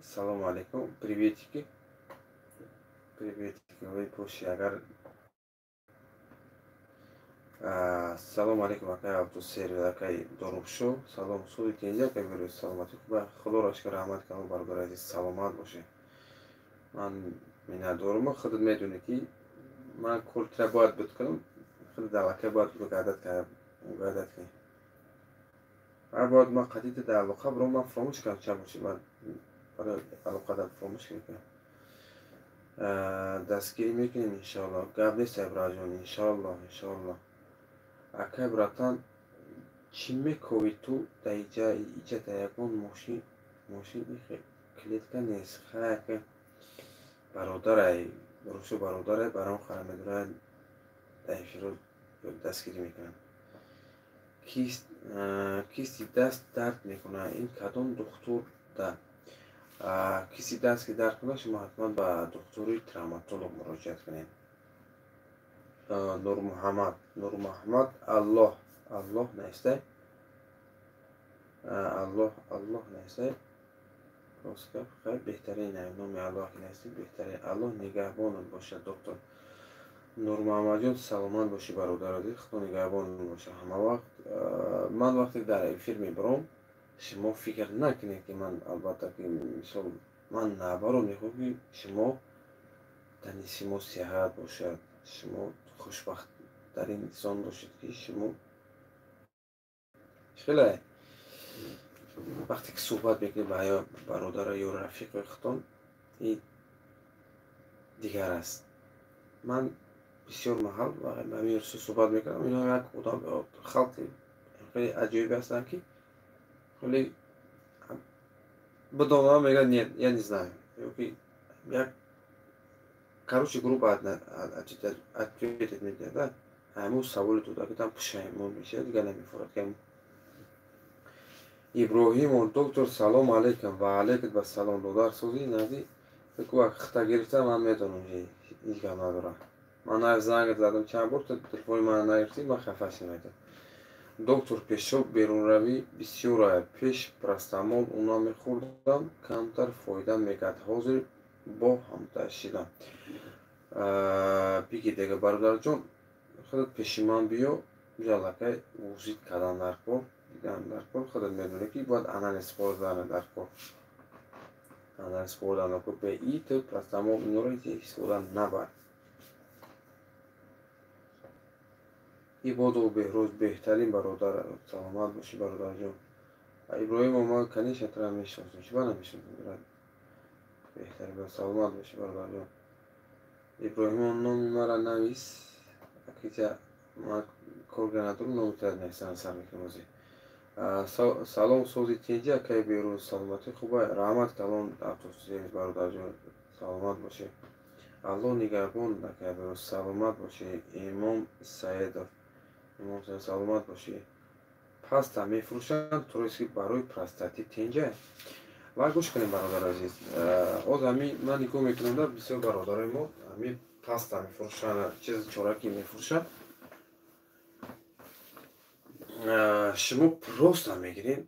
Салому алейкум, приветики. Приветики, вы поши, агар Салому алейкум, акай Абдусер, акай Дорубшо. Салом, суди тинҷа, акай берӯз саломатӣ. Худоро шукр, раҳмат кунам, бародари азиз, саломат бошед. Ман миннатдорам, худат медонӣ, ки ман кортира бояд буд кунам, худат аллакай бояд угадать кунӣ. Ҳар бояд ман қадида дар алоқа бурам, ман фаромӯш кардам чанд боши, ман барои алоқада фаромӯш мекунам. Дастгирӣ мекунем, иншоалло. Гап нест, Ибраҷон, иншоалло, иншоалло. Акай братан, чӣ мековӣ ту дар иҷа? Иҷа дар ягон мошин клетка нест. Хай, ака бародарай, русу бародарай, баром хара медорад, дар эфиро дастгирӣ мекунам. Кисти даст дард мекунад, ин кадом духтур да? Кисти даст ки дард кунад, шумо ҳатман ба духтури травматолог муроҷиат кунед. Нурмуҳаммад, Нурмуҳаммад, Аллоҳ, Аллоҳ навистай, Аллоҳ, Аллоҳ навистай. Рост гап, хайр, беҳтарин, номи Аллоҳ ки наздик, беҳтарин. Аллоҳ нигаҳбонат бошад, доктор. Нурмуҳаммадҷон, саломат бошӣ, бародар азиз, Худо нигаҳбонат бошад ҳама вақт. Ман вақте дар эфир мебаром, шумо фикр накунед, ки ман албатта ки мисол ман наоборот мехоҳам, ки шумо тани шумо сиҳат бошад, шумо хушбахттарин инсон бошед, ки шумо хеле вақте ки суҳбат мекунед ба бародара ё рафиқи худтон, ин дигар аст. Ман бисёр маҳал ба ҳамин суҳбат мекунам, ино як одам халқи хеле аҷоибе ҳастанд, ки хеле бидонам мегӯяд, нет, я не знаю, ёки як короче грубо ответить медиҳад. Ҳамун саволи додагитам пушаймон мешавад, дигар намефорад. Иброҳимов, доктор, салом алейкум. Ва алейкум вассалом, додар, сӯзи нази фикр хита гирифта, ман медонам, ҳеҷ гап надорам. Ман на занг задам чанд бор, телефони мана нагирифтӣ, ман хафа шудам. Доктор, пешоб берунравӣ бисёр пеш парастамол уна мехӯрдам, камтар фоида мекард, ҳозир бо ҳамта шидам. Бигир дега, бародарҷон, худат пеши ман биё, ҷалакай вузид кардан дар кор, дидан дар кор, худат медонӣ, ки бояд анализ хӯрдан дар кор. Анализ хӯрдан дар кор, бе и ту парастамол инора истифода набар. Ибодов Беҳрӯз, беҳтарин бародар, саломат бошӣ, бародарҷон. Иброҳимов, ман конечно тура мешиносам, чӣ ба намешиносам? Беҳтарин, саломат бошӣ, бародарҷон. Иброҳимов, номи мара навис, акиҷа ман коргар надорам, номи тура нависам, сар мекунам ҳозир. Салом, сози тинҷи, акаи Беҳрӯз, саломатӣ хуба, раҳмат калон, Абдусервис, бародарҷон, саломат бошӣ. Аллоҳ нигаҳбон, акаи Беҳрӯз, саломат бошӣ. Имом Саедов, имом Саедов, саломат бошӣ. Паста мефурӯшанд турецки барои простатит тинҷа. Ва гӯш кунем, бародар азиз, оз ҳами ман нигоҳ мекунам, да бисёр бародарои мо ҳами паста мефурӯшанд, чизи чораки мефурӯшанд. Шумо просто мегиред,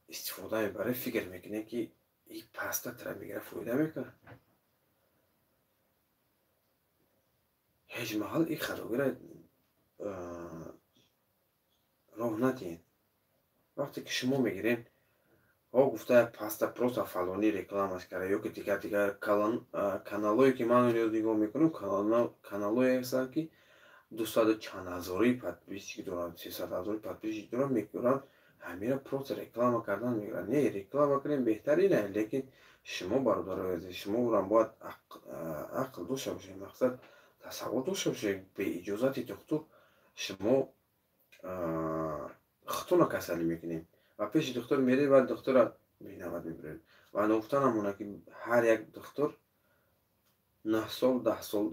истифода мебаред, фикр мекунед, ки ин паста тара мегира фоида мекунад. Ҳеҷ маҳал ин харобиро роҳ надиҳед. Вақте ки шумо мегиред, о гуфта паста просто фалонӣ рекламаш карда, ё ки дигар дигар каналҳое ки ман нигоҳ мекунам, каналҳое ҳастанд, ки дусаду чанд ҳазори подписчик доранд, 300 ҳазори подписчик доранд, мекунанд ҳамира просто реклама кардан мегиранд. Не, реклама кунем беҳтарин, лекин шумо, бародарои азиз, шумо урам бояд ақл дошта бошед, мақсад тасаввур дошта бошед, бе иҷозати духтур шумо худтонро касалӣ мекунед ва пеши духтур меред ва духтурро бинавад мебаред. Ва ногуфта намонад, ки ҳар як духтур 9 сол, 10 сол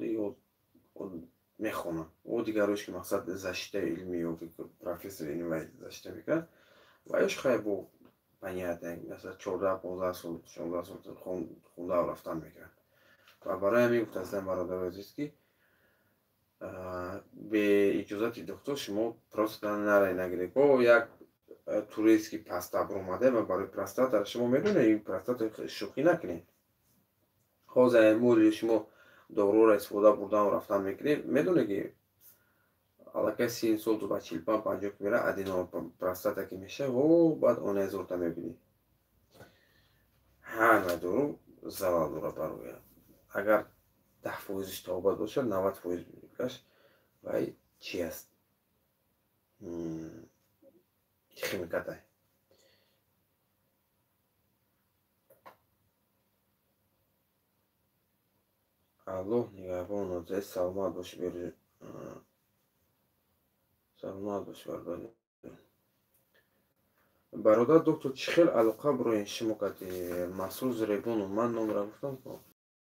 мехонад. О дигарош ки мақсад защитаи илмӣ ё профессори илмӣ защита мекунад, ва ёш хай бо понятно, масалан 14, 15 сол, 16 сол хонда рафтан мекунад. Ва барои ҳамин гуфтаастам, бародарои азиз, ки бе иҷозати духтур шумо просто нарай нагиред. Бо як турецкий паста баромада ва барои простата шумо медонед, ин простата шӯхӣ накунед. Ҳозир моли шумо доруро истифода бурдан рафтан мекунед, медонед, ки аллакай 30 сол ба 45, 50 ки мера, аденома простата ки мешава, о баъд онаи зурта мебинӣ. Ҳама дору залал дорад барои. Агар 10 фоизиш тобат бошад, 90 фоизаш вай чи аст? Химикатай. Аллоҳ нигаҳбонат, саломат бошӣ, саломат бошӣ, бародар. Бародар доктор, чӣ хел алоқа бироен шумо кати Масрур Зиребонов? Ман номра гуфтам,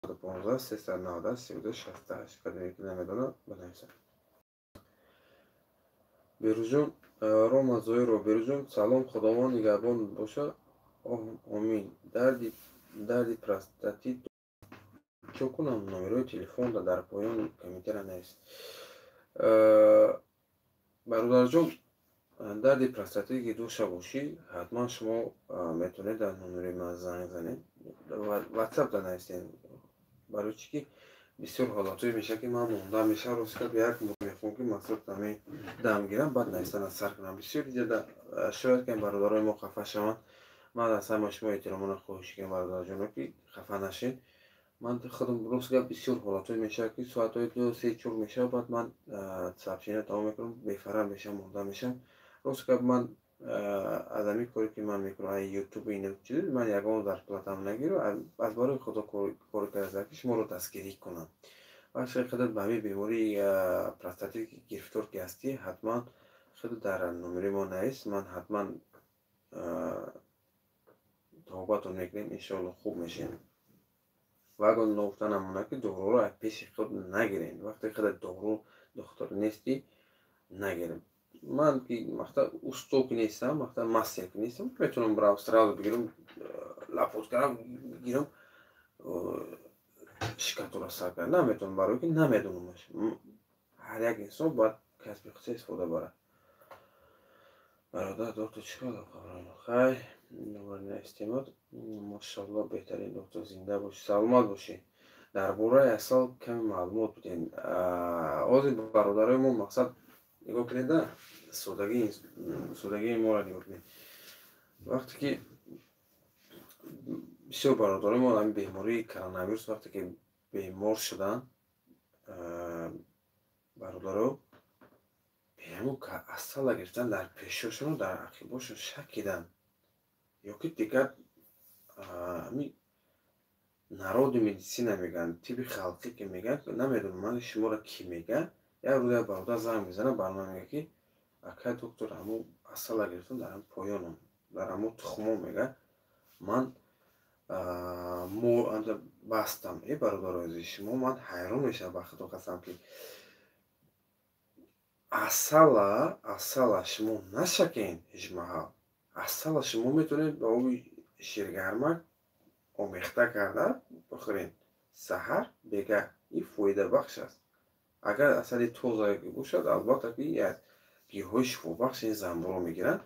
15 390 32 68, кадоме ки намедонад, бинависад. Берӯзҷон, Рома Зоиров, Берӯзҷон, салом, Худованд нигаҳбон бошад, омин. Дарди простатит чо кунам? Номерои телефонда дар поёни комментария навис. Бародарҷон, Дарди простатит ки дошта бошӣ, ҳатман шумо метавонед дар номери ман занг занед, ватсап да нависед. Барои чӣ ки бисёр ҳолатҳое мешавад, ки ман монда мешавам, рост гап, як мехоҳам, ки мақсад ҳамин дам гирам, баъд навистана сар кунам. Бисёр дида шояд ки бародарои мо хафа шаванд. Ман аз ҳамаи шумо эҳтиромона хоҳиш кунам, бародарҷоно, ки хафа нашед. Ман худам, рост гап, бисёр ҳолатҳое мешавад, ки соатҳои 2, 3, 4 мешавад, баъд ман сообщения тамом мекунам, бефарам мешавам, монда мешавам. Рост гап, ман аз ҳамин коре, ки ман мекунам, ютуб, ина чиз, ман ягон зарплатам нагирам. Аз барои Худо кор карда, ки шуморо дастгирӣ кунам. Вақте худат ба ҳамин бемории простатит гирифтор ки ҳастӣ, ҳатман худ дар номери мо навис, ман ҳатман тоҳбатон мекунем, иншоалло, хуб мешавем. Ва агар ногуфта намонад, ки доруро аз пеши худ нагирем. Вақте худат дору духтур нестӣ, нагирем. Ман ки мақсад усто ки нестам, мақсад мастер ки нестам, метавонам бирам, сразу бигирам, лапоткара гирам, шикатура сар кардам, наметавонам, барое ки намедонамаш. Ҳар як инсон бояд касби худша истифода барад. Бародар доктор, чӣ кор? Хай, истеъмол, машоалло, беҳтарин доктор, зинда бошӣ, саломат бошӣ. Дар бораи асал каме маълумот бидем. Ҳозир бародарои мо, мақсад, нигоҳ кунед, да, содагии моро нигоҳ кунед. Вақте ки бисёр бародарои мо ҳамин бемории коронавирус вақте ки бемор шуданд, бародаро ҳамун асала гирифтан, дар пешошону дар ақибошон шакиданд, ё ки дигар ҳамин народи медицина мегӯянд, тибби халқӣ ки мегӯянд, намедонам ман шуморо кӣ мегӯяд. Як рӯз як бародар занг мезанад бар ман, мегӯяд, ки акай доктор, ҳамун асала гирифтам, дар ҳамин поёнам, дар ҳамун тухмон, мегӯяд, ман бастам. Э, бародарои азиз, шумо, ман ҳайрон мешавам, ба Худо қасам, ки асала шумо нашакен ҳеҷ маҳал. Асала шумо метавонед ба оби ширгармак омехта карда бихӯред саҳар, бегаҳ, ин фоидабахш аст. Агар асали тоза бошад, албатта, ки аз гиёҳҳои шифобахш ин занбӯро мегиранд,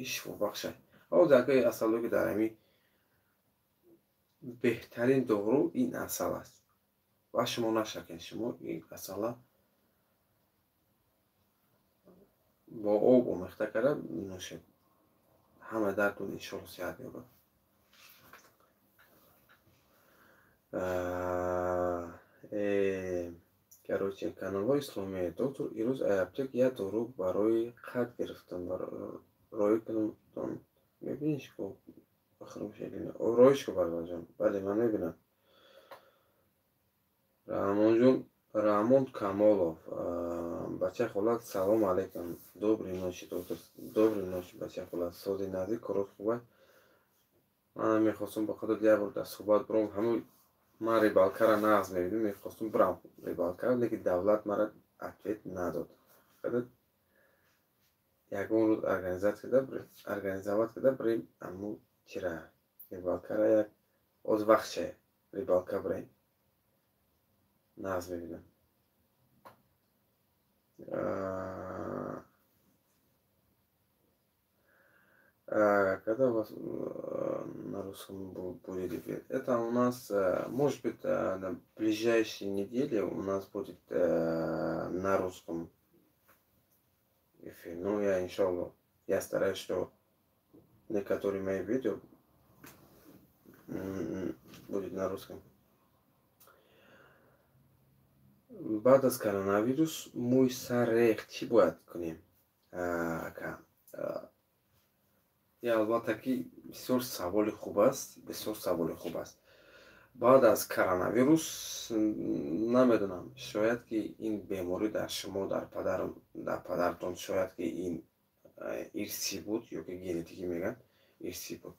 ин шифобахш аст. Ҳозир акаи асалое ки дар ҳамин беҳтарин дору ин асал аст ва шумо нашакед, шумо ин асала бо об омехта карда нӯшед, ҳама дардтон иншоалло сиҳат меёбад. Короче, каналҳои исломия. Доктор, ирӯз аптек як дору барои қад гирифтам, роӣ кунам, мебиниш ку? Роиш ку, бародарҷон. Бале, ман мебинам. Раҳмонҷон, Раҳмон Камолов, бачаи холат, салом алейкум. Доброй ночи, доктор. Доброй ночи, бачаи холат. Сози наздик, корот хуб? Манам мехостам ба худат як бор дар суҳбат биром. Ҳамун ман рыбалкаро нағз мебинам, мехостам бирам рыбалкаро, лекин давлат мара ответ надод. Худат ягон рӯз организовать карда бирем аму чира рыбалкара, як оз вақтше рыбалка бирем, нағз мебинам. Когда у вас на русском будет эфир? Это у нас, может быть, на ближайшей неделе у нас будет на русском эфир. Ну, я, иншаллах, я стараюсь, что некоторые мои видео будет на русском. Баъд аз коронавирус мӯи сар рехт, чӣ бояд кунем, ака? И албатта, ки бисёр саволи хуб аст, бисёр саволи хуб аст. Баъд аз коронавирус, намедонам, шояд ки ин беморӣ дар шумо, дар падартон, шояд ки ин ирсӣ буд ё ки генетикӣ мегӯянд, ирсӣ буд.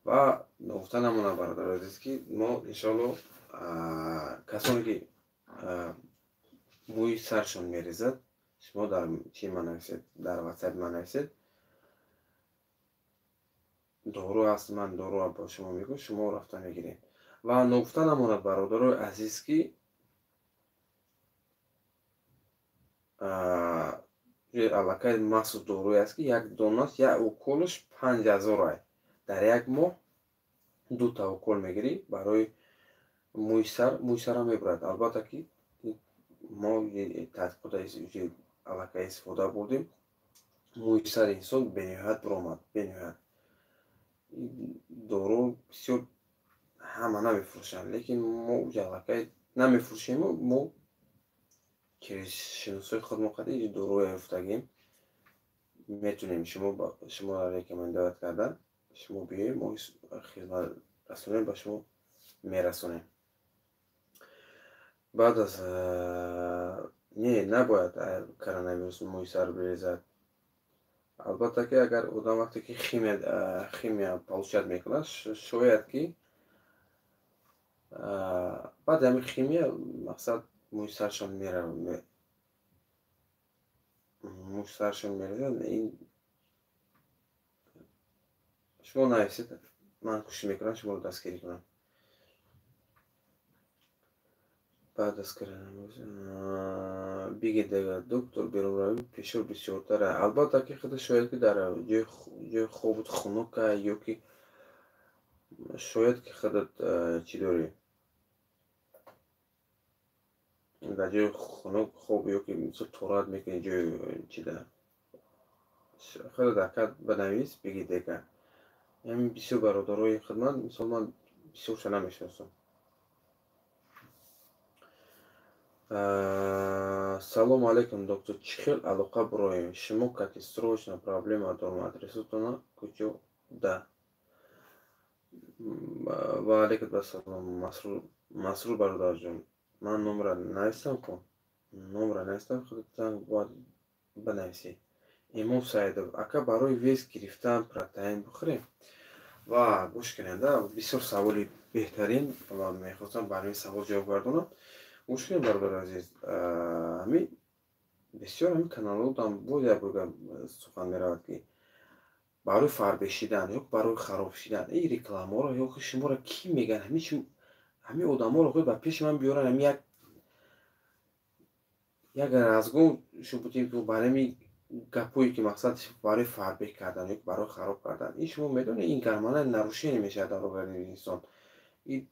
Ва ногуфта намонад, бародари азиз, ки мо иншоалло касоне ки мӯи саршон мерезад, шумо дар чи ман нависед, дар ватсапи ман нависед, дору ҳаст, ман доруро ба шумо мегӯям, шумо рафта мегиред. Ва ногуфта намонад, бародарои азиз, ки Аллакай махсус доруе аст, ки як донаш, як уколаш 5000 ай. Дар як моҳ дута укол мегирӣ барои мӯи сар, мӯи сарам мебурад. Албатта ки мо тадқиқота аллакай истифода бурдем, мӯи сари инсон бениҳоят буромад, бениҳоят. Дору бисёр ҳама намефурӯшанд, лекин мо аллакай намефурӯшему мо через шиносои худмо қади доруе ёфтагем, метавонем шуморо рекомендовать карда, шумо биёед, мо хизматрасонем ба шумо мерасонем. Баъд аз не, набояд коронавирус мӯи сар бирезад. Албатта ки агар одам вақте ки химия получать мекунад, шояд ки баъди ҳамин химия, мақсад, мӯи саршон меравад, мӯи саршон мерезад. Ин шумо нависед, ман кӯшиш мекунам шуморо дастгирӣ кунам. Баъд аз коронавирус бигед, доктор, берунравӣ пешоб бисёртар. Албатта ки худа шояд ки дар ҷои хобут хунука, ё ки шояд ки худат чӣ дорӣ, дар ҷои хунук хоб, ё ки мисол торат мекунӣ ҷои чида. Худат акат банавис, бигед дека. Ҳамин бисёр бародарои хидмат, мисол, ман бисёрша намешиносам. Салому алайкум, доктор, чӣ хел алоқа бироем? Шумо кати срочно проблема дорам, адресатона куҷо да? Ва алайкум ассалом, Масрур бародарҷон. Ман номра нависам ку? Номра нависам, худатон бояд банависед. Имом Саидов, ака, барои вес гирифтан протеин бихӯрем? Ва гӯш кунед, бисёр саволи беҳтарин ва мехостам ба ҳамин савол ҷавоб гардонам. Гӯш кунед, бародари азиз, ҳамин бисёр ҳамин каналҳо боз як бор сухан меравад, ки барои фарбешидан ё барои хароб шидан ин рекламаро ё шуморо кӣ мегӯянд, ҳамин одаморо ба пеши ман биёранд, ҳамин як разгон шубутем, ки бар ҳамин гапҳое ки мақсад барои фарбеҳ кардан ё барои хароб кардан, ин шумо медонед, ин гормональное нарушение мешавад дар организми инсон. Ин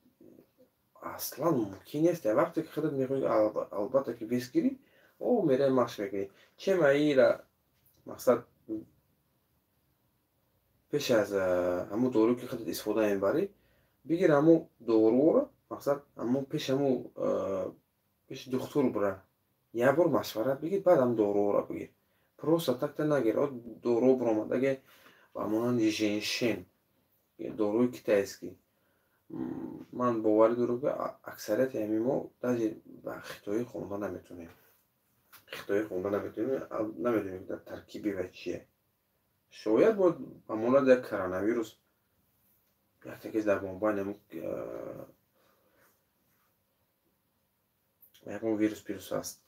аслан мумкин нест. Вақте ки худат мехоҳӣ, албатта ки вес гирӣ, о мераи машқ мекунӣ. Чема ира мақсад пеш аз ҳамун доруе ки худат истифода мебарӣ, бигир ҳамун доруро, мақсад, ҳамун пеш ҳамун пеши духтур бура, як бор машварат бигир, баъд ҳам доруро бигир. Просто так-то нагир. Дору буромадаге ба монанди женьшень, доруи китайский. Ман боварӣ дорам, ки аксарияти ҳамин мо даже ба хитоӣ хонда наметавонем. Хитоӣ хонда наметавонем, намедонем дар таркиби ва чие. Шояд бояд ба монанди як коронавирус яктакес дар бомбайн ягон вирус пирус аст.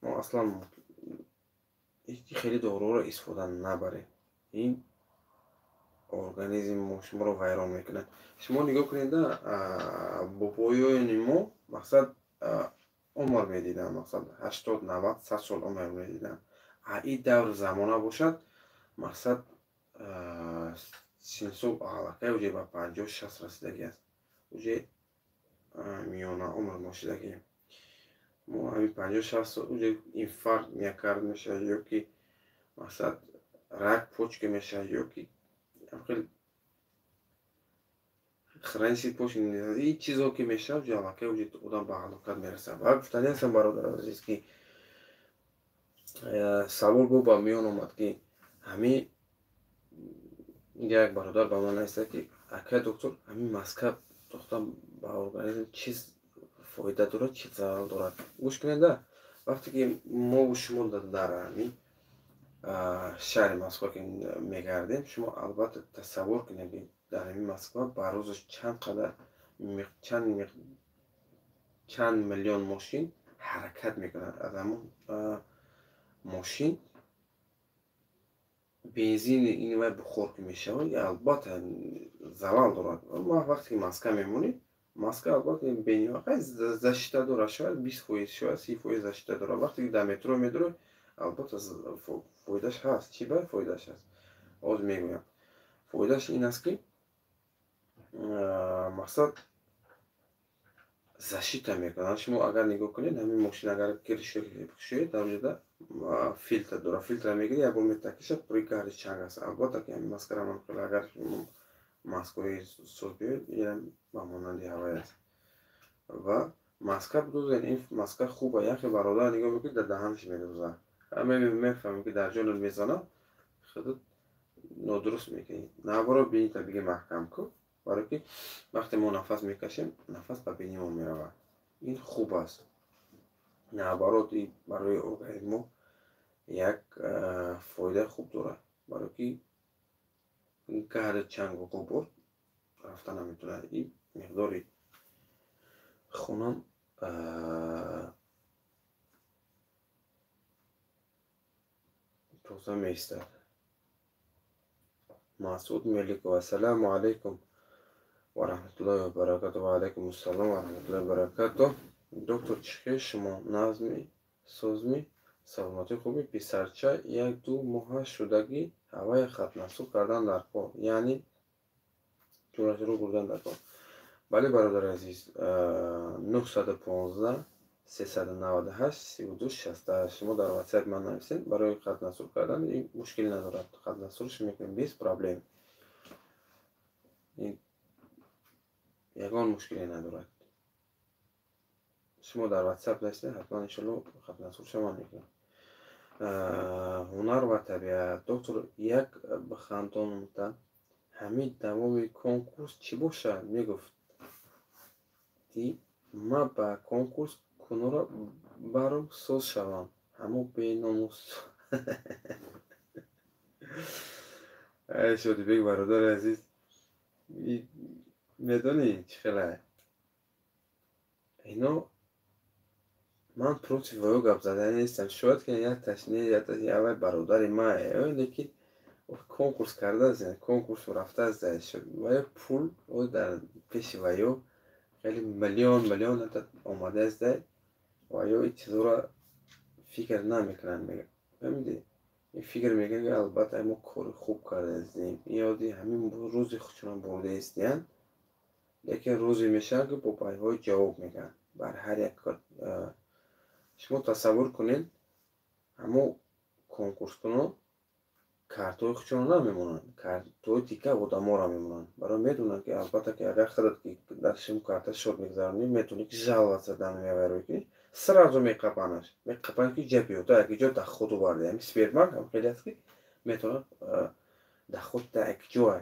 Мо аслан хеле доруро истифода набарем. Ин организми шуморо вайрон мекунад. Шумо нигоҳ кунед, бобоёни мо, мақсад, умр медиданд, мақсад, 80, 90, 100 сол умр медиданд. А ин давр замона бошад, мақсад, синсол аллакай уже ба 50, 60 расидагӣ аст. Уже миёна умр мо шидагием. Мо ҳамин 50, 60 сол уже инфаркт миокард мешавад, ё ки мақсад рак почка мешавад, ё ки хел хронический почки, ин чизо ки мешавад, уже аллакай уже одам ба ҳалокат мерасад. Ва гуфтани ҳастам, бародари азиз, ки савол бо ба миён омад, ки ҳамин як бародар ба ман нависта, ки акай доктор, ҳамин маска тохтан ба организм чиз фоида дорад, чӣ зарар дорад? Гӯш кунед, вақте ки мову шумо дар ҳамин шаҳри Москва ки мегардем, шумо албатта тасаввур кунед, ки дар ҳамин Москва ба рӯзаш чанд қадар чанд миллион мошин ҳаракат мекунад. Аз ҳамон мошин бензини ин вай бухор ки мешавад, албатта залал дорад. Вақте ки маска мемонед, маска албатта бениҳоят защита дорад, шояд 20%, шояд 30% защита дорад. Вақте ки дар метро медуред, Албатта, фоидааш ҳаст. Чӣ ба фоидааш ҳаст? Ҳозир мегӯям. Фоидааш ин аст, ки мақсад защита мекунад. Шумо агар нигоҳ кунед, ҳамин мошин агар кушоед, дар онҷода филтр дорад. Филтра мегирӣ, як бор метакиша, пури гарди чанг аст. Албатта, ки ҳамин маскара агар маскаҳои соз биёед, инам ба монанди ҳавай аст. Ва маска бидозед, ин маска хуба. Яхе бародар нигоҳ мекунед, дар даҳанаш медозад. Мефаҳмем, ки дар ҷонат мезанад, худат нодуруст мекунӣ. Наоборот, бинита биги маҳкам кун, барое ки вақте мо нафас мекашем, нафас ба бини мо меравад. Ин хуб аст. Наоборот, барои организми мо як фоидаи хуб дорад, барое ки гарди чангу ғубор рафта наметавонад. Ин миқдори хунам тоза меистад. Масуд Меликов: ассалому алайкум ва раҳматуллоҳи ва баракату. Ва алайкум ассалом ва раҳматуллоҳи ва баракату. Доктор, чӣ хел шумо? Назми созми, саломатӣ хубӣ? Писарча 1-2 моҳа шудагӣ, ҳавая хатнасур кардан дар кор, яъне ҷуръатро бурдан дар кор. Бале, бародари азиз, 915 398 32 68. Шумо дар ватсап ман нависед, барои хатнасур кардан ин мушкил надорад. Хатнасурш мекунем без проблем, ягон мушкиле надорад. Шумо дар ватсап нависед, ҳатман иншоалло хатнасурша ман мекунам. Ҳунар ва табиат: доктор, як бихандонта, ҳамин давоми конкурс чӣ бошад? Мегуфти ма ба конкурс кунора баром соз шавам, ҳамо беномус. Ай Шодибек, бародари азиз, медонӣ чӣ хеле ино? Ман против ё гап задан нестам. Шояд ки як ташне аввай бародари ма, лекин конкурс кардааст, конкурс рафтааст ва ё пул дар пеши ваё хеле миллион миллион омадааст ва ё ин чизҳоро фикр намекунанд. Фаҳмидӣ? Фикр мекунанд, ки албатта мо кори хуб кардаистем, ёди ҳамин рӯзи худшонро бурдаистиянд, лекин рӯзе мешавад, ки бо пайҳои ҷавоб мегӯянд бар ҳар як кор. Шумо тасаввур кунед, ҳамо конкурскунон картҳои худшонро намемонанд, картҳои дигар одаморо мемонанд. Барои медонанд, ки албатта, ки агар худат ки дар шумо карта шот мегузаронӣ, метавонӣ ки жаловаться дан меварӣ, ки сразу меқапанаш, меқапанд, ки ҷа биёда як ҷо доход оварда. Ҳами Сбербанк ҳам хеле аст, ки метавонад доход дар як ҷое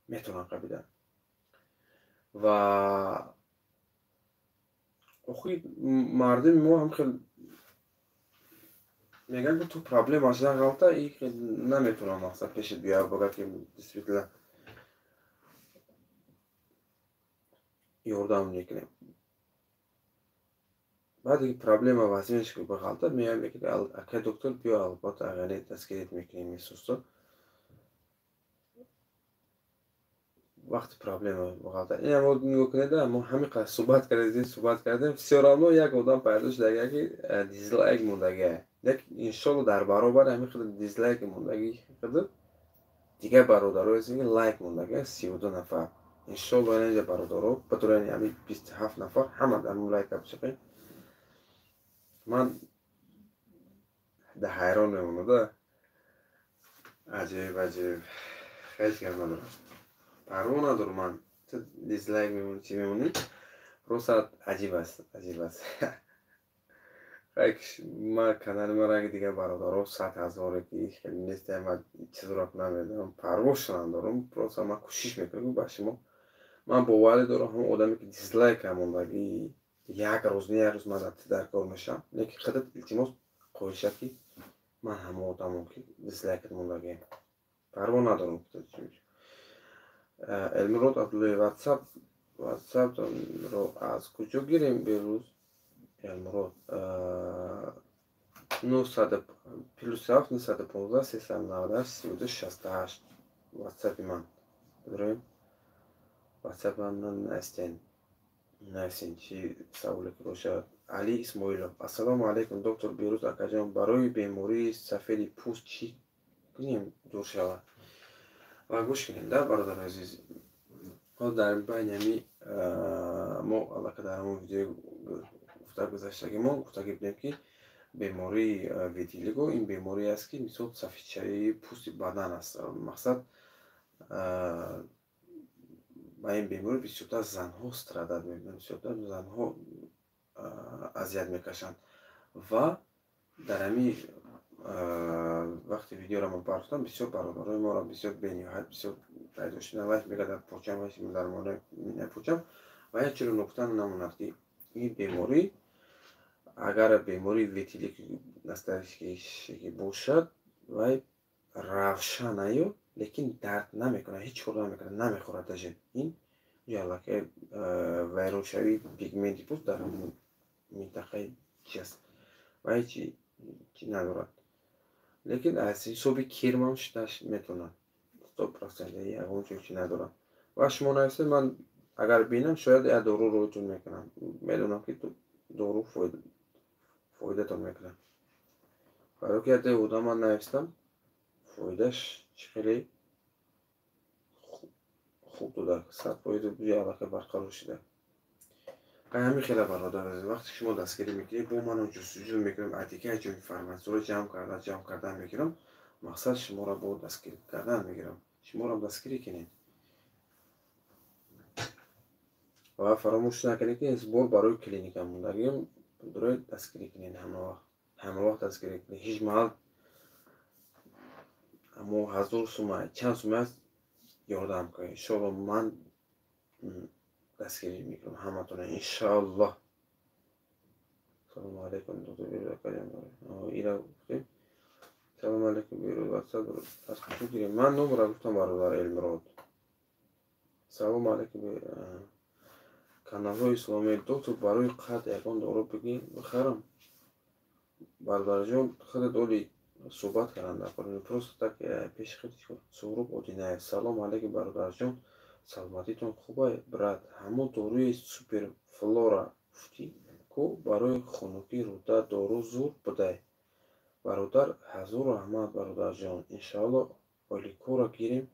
метавонанд қабидан. Ва охи мардуми мо ҳам хел мегӯянд, ки ту проблемаш нағалта и наметавонам мақсад пешит биёяд, бигӯяд, ки действительно ёрдам мекунем. Баъде ки проблема вазмеш ки бағалта, меояд, мегӯяд: «Акай доктор, биё, албатта агар дастгирит мекунем». Месусто вақти проблема бағалта ин мо нигоҳ кунед, мо ҳамин қадр суҳбат кардем, суҳбат кардем, всё равно як одам пайдо шудага, ки дизлайк мондага. Лекин иншолло дар баробари ҳамин қадр дизлайк мондагӣ қадр дигар бародарое ҳастем, ки лайк мондага, 32 нафар. Иншолло инҷа бародаро батурани ҳамин 27 нафар ҳама дар лайка бичиқем. Ман да ҳайрон мемонада. Аҷиб, аҷиб, хеле гап надорам, парво надорам ман, ту дизлайк мемонӣ, чӣ мемонӣ, просто аҷиб аст, аҷиб аст. Ма канали ма ранги дигар бародаро 100 ҳазоре ки хеле нестам, ма чизро намедонам, парвошо надорам. Просто ман кӯшиш мекунам ба шумо. Ман боварӣ дорам, ҳамон одаме, ки дизлайк мондагӣ, як рӯз не, як рӯз ман дар кор мешавам. Лекин худат, илтимос, хоҳишад, ки ман ҳамон одамом, ки дизлайкат мондагиам, парво надорам. Элмурод Абдуллоев: Ватсаптонро аз куҷо гирем берӯз? Элмурод, +7 915 398 32 68 ватсапи ман. Бидорем, ватсапи ман настен. Нависен чӣ саволе ки бошад. Али Исмоилов. Ассалому алайкум, доктор Берӯз акаҷон, барои бемории сафеди пӯст чӣ кунем дур шавад? Ва гӯш кунем, да, бародари азиз. Ҳол дар байни ҳами мо аллака дар ҳамон видеои гуфта гузаштаги мо гуфтагӣ будем, ки бемории витилиго ин беморие аст, ки мисол сафедшавии пӯсти бадан аст. Мақсад, ба ин беморӣ бисёртар занҳо страдат мекунанд, бисёртар занҳо азият мекашанд. Ва дар ҳамин вақти видеоро мо барфтам, бисёр бародарои моро бисёр бениҳоят бисёр пайдо шудан лайк мегардад дар почам, дар монаи почам. Ва як чиро нукта намонад, ки ин беморӣ агар бемории витилиго настоящий бошад, вай равшан аю, лекин дард намекунад, ҳеҷ кор намекунад, намехӯрад даже. Ин аллакай вайроншавии пигменти пӯст дар ҳамон минтақаи чи аст ва ҳеҷ чи надорад. Лекин аз ҳисоби кирмам шудаш метавонад, 100% ягон чиз чи надорад. Ва шумо нависед, ман агар бинам, шояд як дору рӯйтон мекунам. Медонам, ки дору фоидатон мекунад. Барои ки як одам ман навистам, фоидаш чӣ хеле хуб дода, 100% аллакай барқарор шуда. Ҳамин хела бародар азиз, вақте шумо дастгирӣ мекунед, бо ман ҷустуҷӯ мекунам, дигар ҷо информатсияро ҷамъ кардан мегирам, мақсад шуморо бо дастгирӣ кардан мегирам. Шуморо дастгирӣ кунед. Ва фаромӯш накунед, ки сбор барои клиника мондагиам, барои дастгирӣ кунед ҳама вақт. Ҳама вақт дастгирӣ кунед. Ҳеҷ маҳал ҳамо 1000 сума, чанд сума аст, ёрдам кунед. Иншоалло ман дастгирӣ мекунам ҳаматона, иншоаллоҳ. Салому алайкум, доктор Берӯз акаҷон. Ира гуфтем. Салому алайкум, Берӯз, WhatsApp аз куҷо гирем? Ман номро гуфтам, бародар Элмирод. Салому алайкум, каналҳои исломӣ. Доктор, барои қад ягон дору бигӣ бихарам? Бародарҷон, худат оли суҳбат кардан дар кор. Просто так пеши худ Суҳроб Одинаев. Салому алайкум, бародарҷон. Саломатитон хубай, брат? Ҳамон доруи суперфлора гуфтӣ ку барои хунукии рӯда дору зур будай. Бародар, ҳазур раҳмат, бародарҷон. Иншоалло оликора гирем,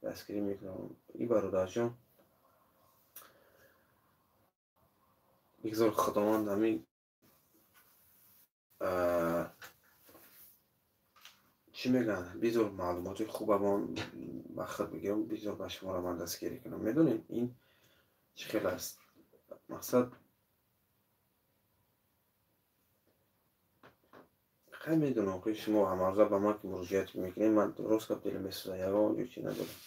дастгирӣ мекунам. И бародарҷон, бигзор Худованд ҳамин чӣ мегӯянд, бизор маълумоти хубамон ба худ бигирам, бизор ба шуморо ман дастгирӣ кунам. Медонед, ин чӣ хел аст? Мақсад, хай медонам, ки шумо ҳамарӯза ба ман ки муроҷиат мекунед, ман рост гап дилам месӯзад, ягон ҷо чӣ надорам.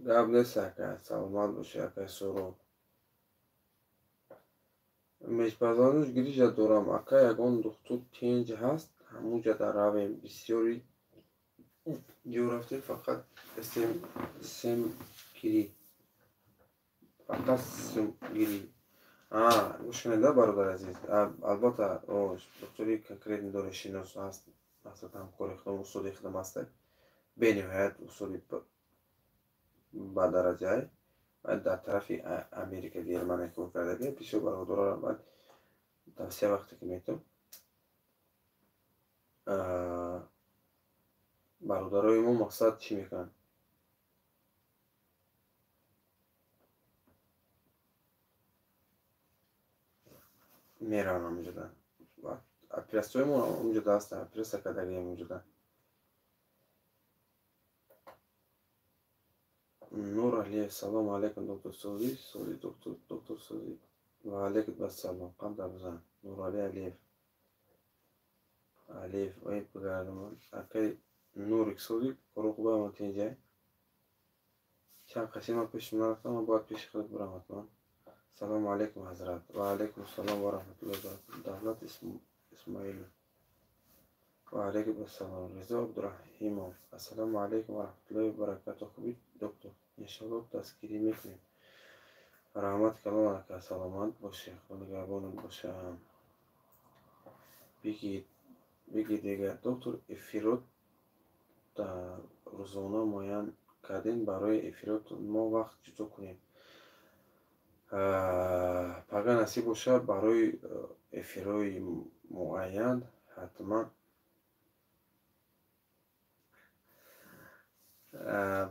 Гап нест, ака, саломат бошӣ, акай Суҳроб. Мешпазануш гирижа дорам, ака, ягон духтур тинҷ ҳаст, ҳамунҷа равем. Бисёри ҷо рафтем, фақат семгирӣ. Фақат семгирӣ. Гӯш кунед, бародари азиз. Албатта, духтури конкретни дори шинос ҳаст, мақсад ҳамкори худам, устоди худам ҳастак. Бениҳоят устоди ба дараҷае дар тарафи Америка, Германия кор кардагӣ. Бисёр бародаронам ман тавсия вақте ки метавам, бародарои мо мақсад чӣ мекунанд? Мераванд ҳамонҷода. Оператсияҳои мо ҳамонҷода ҳастанд, оператсия кардагиам ҳамонҷода. Нур Алиев, салому алайкум, доктор Сози, Сози, доктор, доктор Сози. Ва алайкум ассалом, қандам зан. Нурали Алиев. Алиев, ой, бигардам. Акай Нурик Сози, коро хуба ма тинҷай. Чанд қасим ман пеши нарафтам, ман бояд пеши худ бурам ҳатман. Салому алайкум, ҳазрат. Ва алайкум ассалом ва раҳматуллоҳи ва баракатуҳ. Давлат Исмоилов. Ва алайкум ассалом. Ризо Абдураҳимов. Ассалому алайкум ва раҳматуллоҳи ва баракатуҳ. Хубӣ, доктор? Иншоаллоҳ, дастгирӣ мекунем. Раҳмат калон, ака, саломат бошед, Худо нигаҳбонат бошам. Бигӣ дигар, доктор, эфирот рӯзона муайян кардем, барои эфирот мо вақт ҷудо кунем. Пага насиб бошад, барои эфирҳои муайян ҳатман,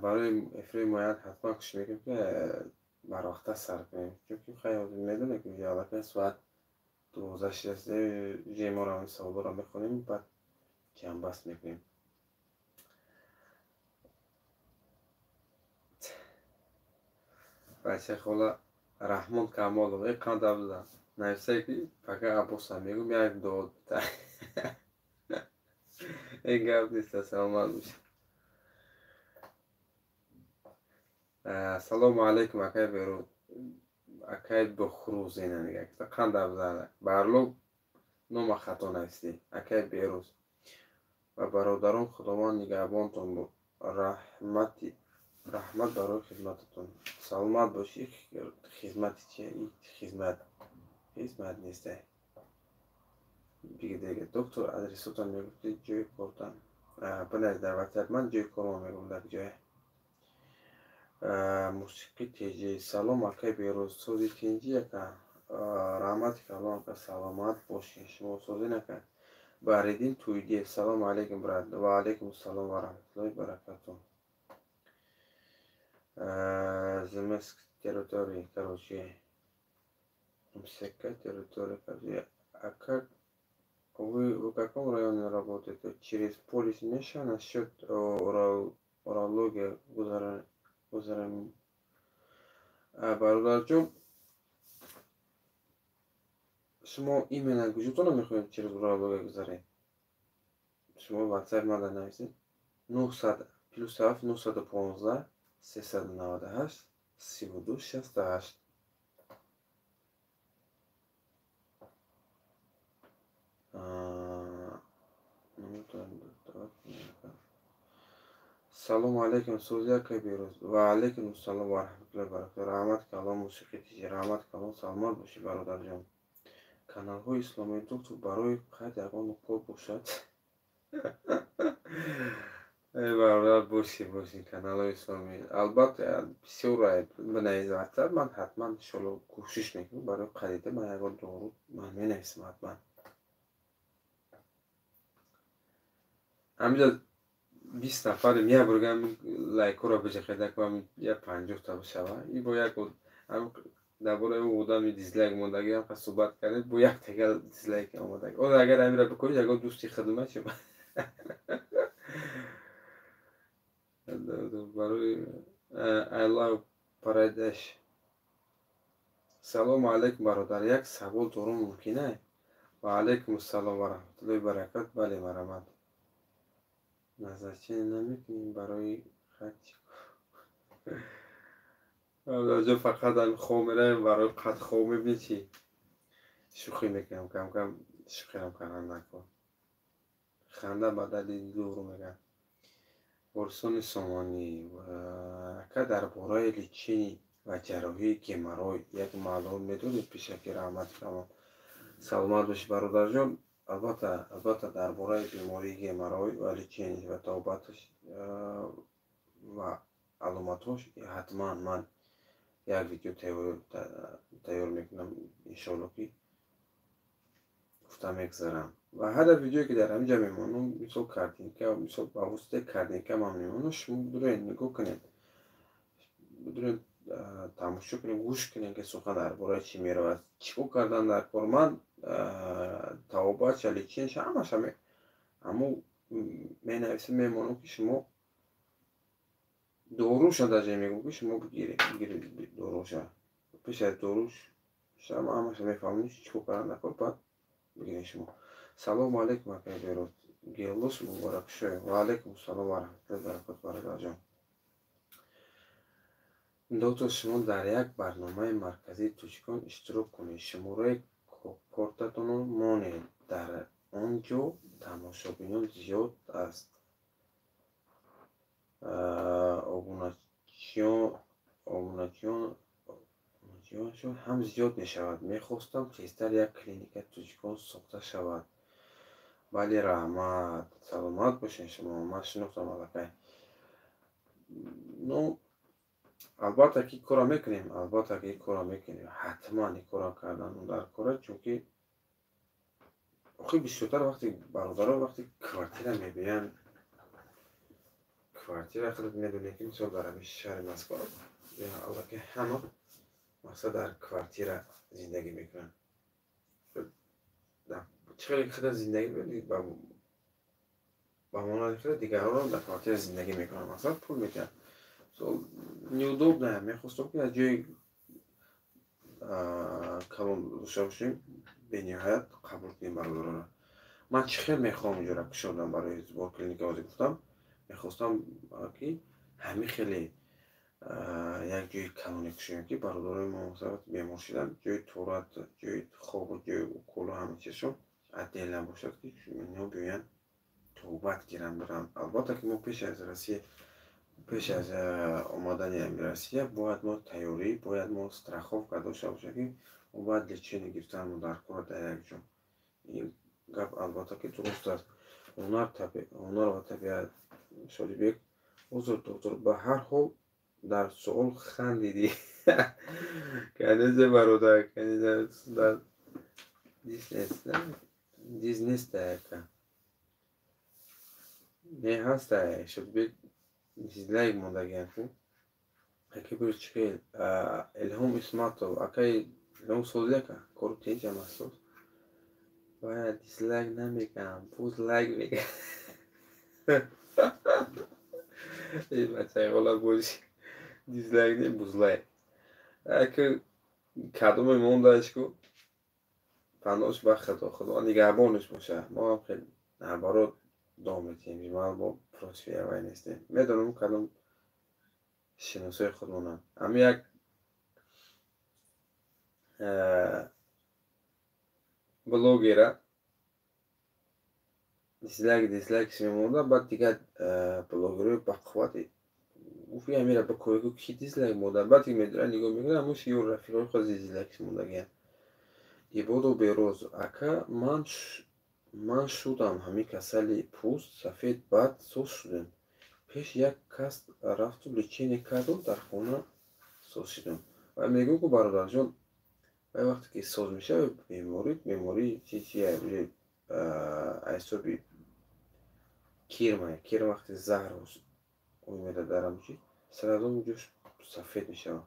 барои эфирҳои муайян ҳатман кӯшиш мекунем, ки барвақта сар кунем, чунки хай медонем, ки аллакай соат 12 шудааст. Ҷои моро ҳамин саволҳоро мехонем, баъд ҷамъбаст мекунем. Бача хола Раҳмон Камолов э қанд абза нависае, ки пага Аббоса мегӯм, як дуо бита. Ин гап нест, саломат бошед. Ассалому алайкум, акай Беруд, акай Бухрӯз. Ина нига, қанд абза барло, нома хато навистӣ. Акай Берӯз ва бародарон, Худованд нигаҳбонтон. Раҳмати раҳмат барои хизмататон. Саломат бошӣ. Хизмати чи? Хизмат хизмат нестай. Биги, доктор, адресотон мегуфтӣ, ҷои кортан бинавис дар ватсап, ман ҷои кормо мегӯм дар ҷое. Мусиқӣ теҷи. Салом, акай Берӯз, сози, тинҷӣ, ака? Раҳмати калон, ака, саломат бошед. Шумо созин, ака? Баҳриддин Туйдиев. Салому алайкум, брат. Ва алайкум ассалом ва раҳматуллоҳи баракатуҳ. Змск территории, короче, МСК территория, короче. А как вы, в каком районе работаете? Через полис меша насчет урология гузарам? Бародарҷон, шумо именно куҷотона мехоҳед через урология гузаред? Шумо ватсап мада нависед: 900 +7 915 398 32 68. Салому алайкум, сӯзи, акай Берӯз. Ва алайкум ассалом ва раҳматуллоҳи баракатуҳ. Раҳмат калон, мусиқӣ тиҷи, раҳмат калон, саломат бошӣ, бародарҷон. Каналҳои исломӣ, доктор, барои қайд ягон кор бошад? Э, бародар, бошӣ, бошӣ. Каналҳои исломӣ албатта бисёр бинавис ватсап, ман ҳатман иншоалло кӯшиш мекунам, барои қайдида ман ягон дору ман менависам ҳатман. Ҳаминҷа 20 нафарем, як борга лайкҳоро биҷахеда, я 50-та бишава. И бо як дар бораи ӯ одами дизлайк мондагӣ ҳам суҳбат кардем, бо як тега дизлайк омадаги. Оз агар амира бикунед, ягон дӯсти хидмат шума барои I love Paradise. Салому алайкум, бародар, як савол дорум, мумкин ай? Ва алайкум ассалом ва раҳматуллоҳи баракат. Бале, марҳамат. Назарчине намекунем барои хат? Ҷо фақат хоб меравем, барои қад хоб мебинӣ чӣ? Шӯхӣ мекунам, камкам шӯхиам кардан накун, ханда ба дарди дуру мегӯянд. Борисони Сомонӣ. Ака, дар бораи лечение ва ҷарроҳии геморрой як маълумот медодед пешакӣ? Раҳмати калон, саломат бошӣ, бародарҷон. Албатта, албатта, дар бораи бемории геморрой ва лечение ва табобаташ ва аломатҳош ҳатман ман як видео тайёр мекунам, иншоалло, ки гуфта мегзарам. Ва ҳар як видеое, ки дар ҳаминҷа мемонам, мисол картинка, мисол ба воситаи картинка ман мемонам, шумо бидуред, нигоҳ кунед, бидуред, тамошо кунед, гӯш кунед, ки сухан дар бораи чӣ меравад, чӣ кор кардан дар кор. Ман табобатша, лечение ша, ҳамаша ҳамун менависам, мемонам, ки шумо доруша, даже мегӯм, ки шумо бигиред, бигиред доруша. Пеш аз доруш ҳамаша мефаҳмонем, чӣ кор кардан дар кор, баъд бигиред шумо. Салому алайкум, акай Бероз, Гелос Муборакшоев. Ва алайкум ассалом ва раҳматуллоҳи баракоту, бародарҷон. Доктор, шумо дар як барномаи марказии тоҷикон иштирок кунед, шумораи кортатонро монед, дар Он ҷо тамошобинон зиёд аст. Обуначиёншон ҳам зиёд мешавад. Мехостам тезтар як клиника тоҷикон сохта шавад. Бале, раҳмат, саломат бошед шумо. Ман шинохтам аллакай. Ну, албатта ки кора мекунем, албатта ки кора мекунем, ҳатман ин кора кардан дар кора, чунки охир бисёртар вақте бародарон вақте квартира мебиёянд, квартира худат медонед, ки мисол дар ҳамин шаҳри Москва аллакай ҳама мақсад дар квартира зиндагӣ мекунанд. Чӣ хеле худат зиндагӣ мекунӣ, ба монанди худат дигаронам дар квартира зиндагӣ мекунанд, мақсад пул медиҳанд. Неудобно. Мехостам, ки аз ҷои калон дошта бошем, бениҳоят қабул кунем бародаронро. Ман чӣ хел мехоҳам инҷоро кушодам барои сбор клиника, ҳозир гуфтам, мехостам, ки ҳамин хеле як ҷои калоне кушоем, ки бародарои мо бемор шуданд, ҷои туалет, ҷои хобу ҷои уколу ҳама чизшон отдельно бошад, ки инҳо биёянд, табобат гиранд, биранд. Албатта ки мо пеш аз Россия, пеш аз омадани Россия бояд мо тайёрӣ, бояд мо страховка дошта бошем, ки мо бояд лечение гирифтанмо дар кора дар як ҷо. Ин гап албатта ки дуруст аст. Ҳунар ва табиат. Шодибек, узр, доктор, ба ҳар ҳол дар суол хандидӣ. Конечно, бародар, конечно, диз неста яка. Не, ҳаста, Шодибек дизлайк мондагиам ку. Ака, бирӯз чӣ хел? Илҳом Исматов, акаи Илҳом, сози, ака, кору тинҷам аст, соз. Бояд дизлайк намекунам, боз лайк мекунам. Бачаи хола, боз дизлайк не, боз лайк. Ака, кадоме мондааш ку, панош ба Худо, Худо нигаҳбонаш боша. Мо ҳам хеле наоборот дом метиҳем, мо против авай нестем. Медонам, кадом шиносои худмонанд. Ҳамин як блогера дизлайк мемонда, баъд дигар блогерҳои бақувват гуфт, амира бикӯ, ки дизлайк монда. Баъд ки медонад, нигоҳ мекунад, ҳамун ё рафиқои худ дизлайк мондагианд. Ибоду Бероз, ака, ман шудам ҳамин касали пӯст сафед, баъд соз шудем. Пеш як кас рафту лечение кардум, дар хона соз шудем. Ва мегӯм, ку, бародарҷон, вай вақте ки соз мешавад беморӣ, беморӣ чи чи ҳисоби кирма, кирм вақте заҳр омеда дар ҳамчи, сразу ҷош сафед мешавад.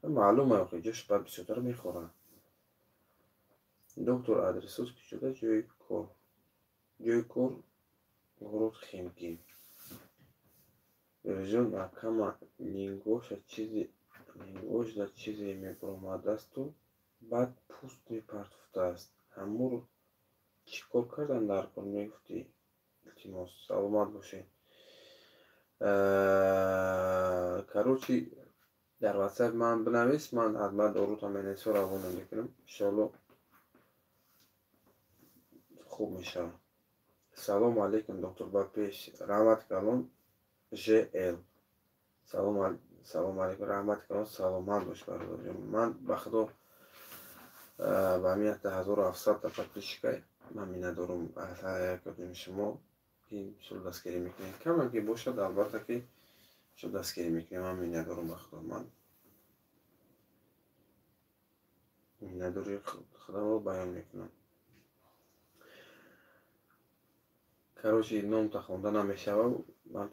Маълум охи, ҷош баъд бисёртар мехӯрад. Доктор, адресот кушода, ҷои кор, ҷои кор город Химки. Берӯзҷон, акама, лингоша чизе, лингошда чизе мебуромадасту баъд пӯст мепартофтааст. Ҳамуро чӣ кор кардан дар кор, мегуфтӣ, илтимос. Саломат бошед. Короче, дар ватсап ман бинавис, ман ҳатман дорута менависам, равона мекунам, иншоалло хуб мешавад. Салому алейкум, доктор, ба пеш, раҳмат калон. Жл, салому алейкум, раҳмат калон, саломат бош, бародарҷон. Ман ба Худо ба ҳамин 1700-та подписчикай ман миннатдорум аз ҳар як одами шумо, ки мисол дастгирӣ мекунед. Камам ки бошад, албатта ки мисол дастгирӣ мекунед. Ман миннатдорум ба Худо, ман миннатдории худамро баён мекунам. Короче, номта хонда намешавад, ман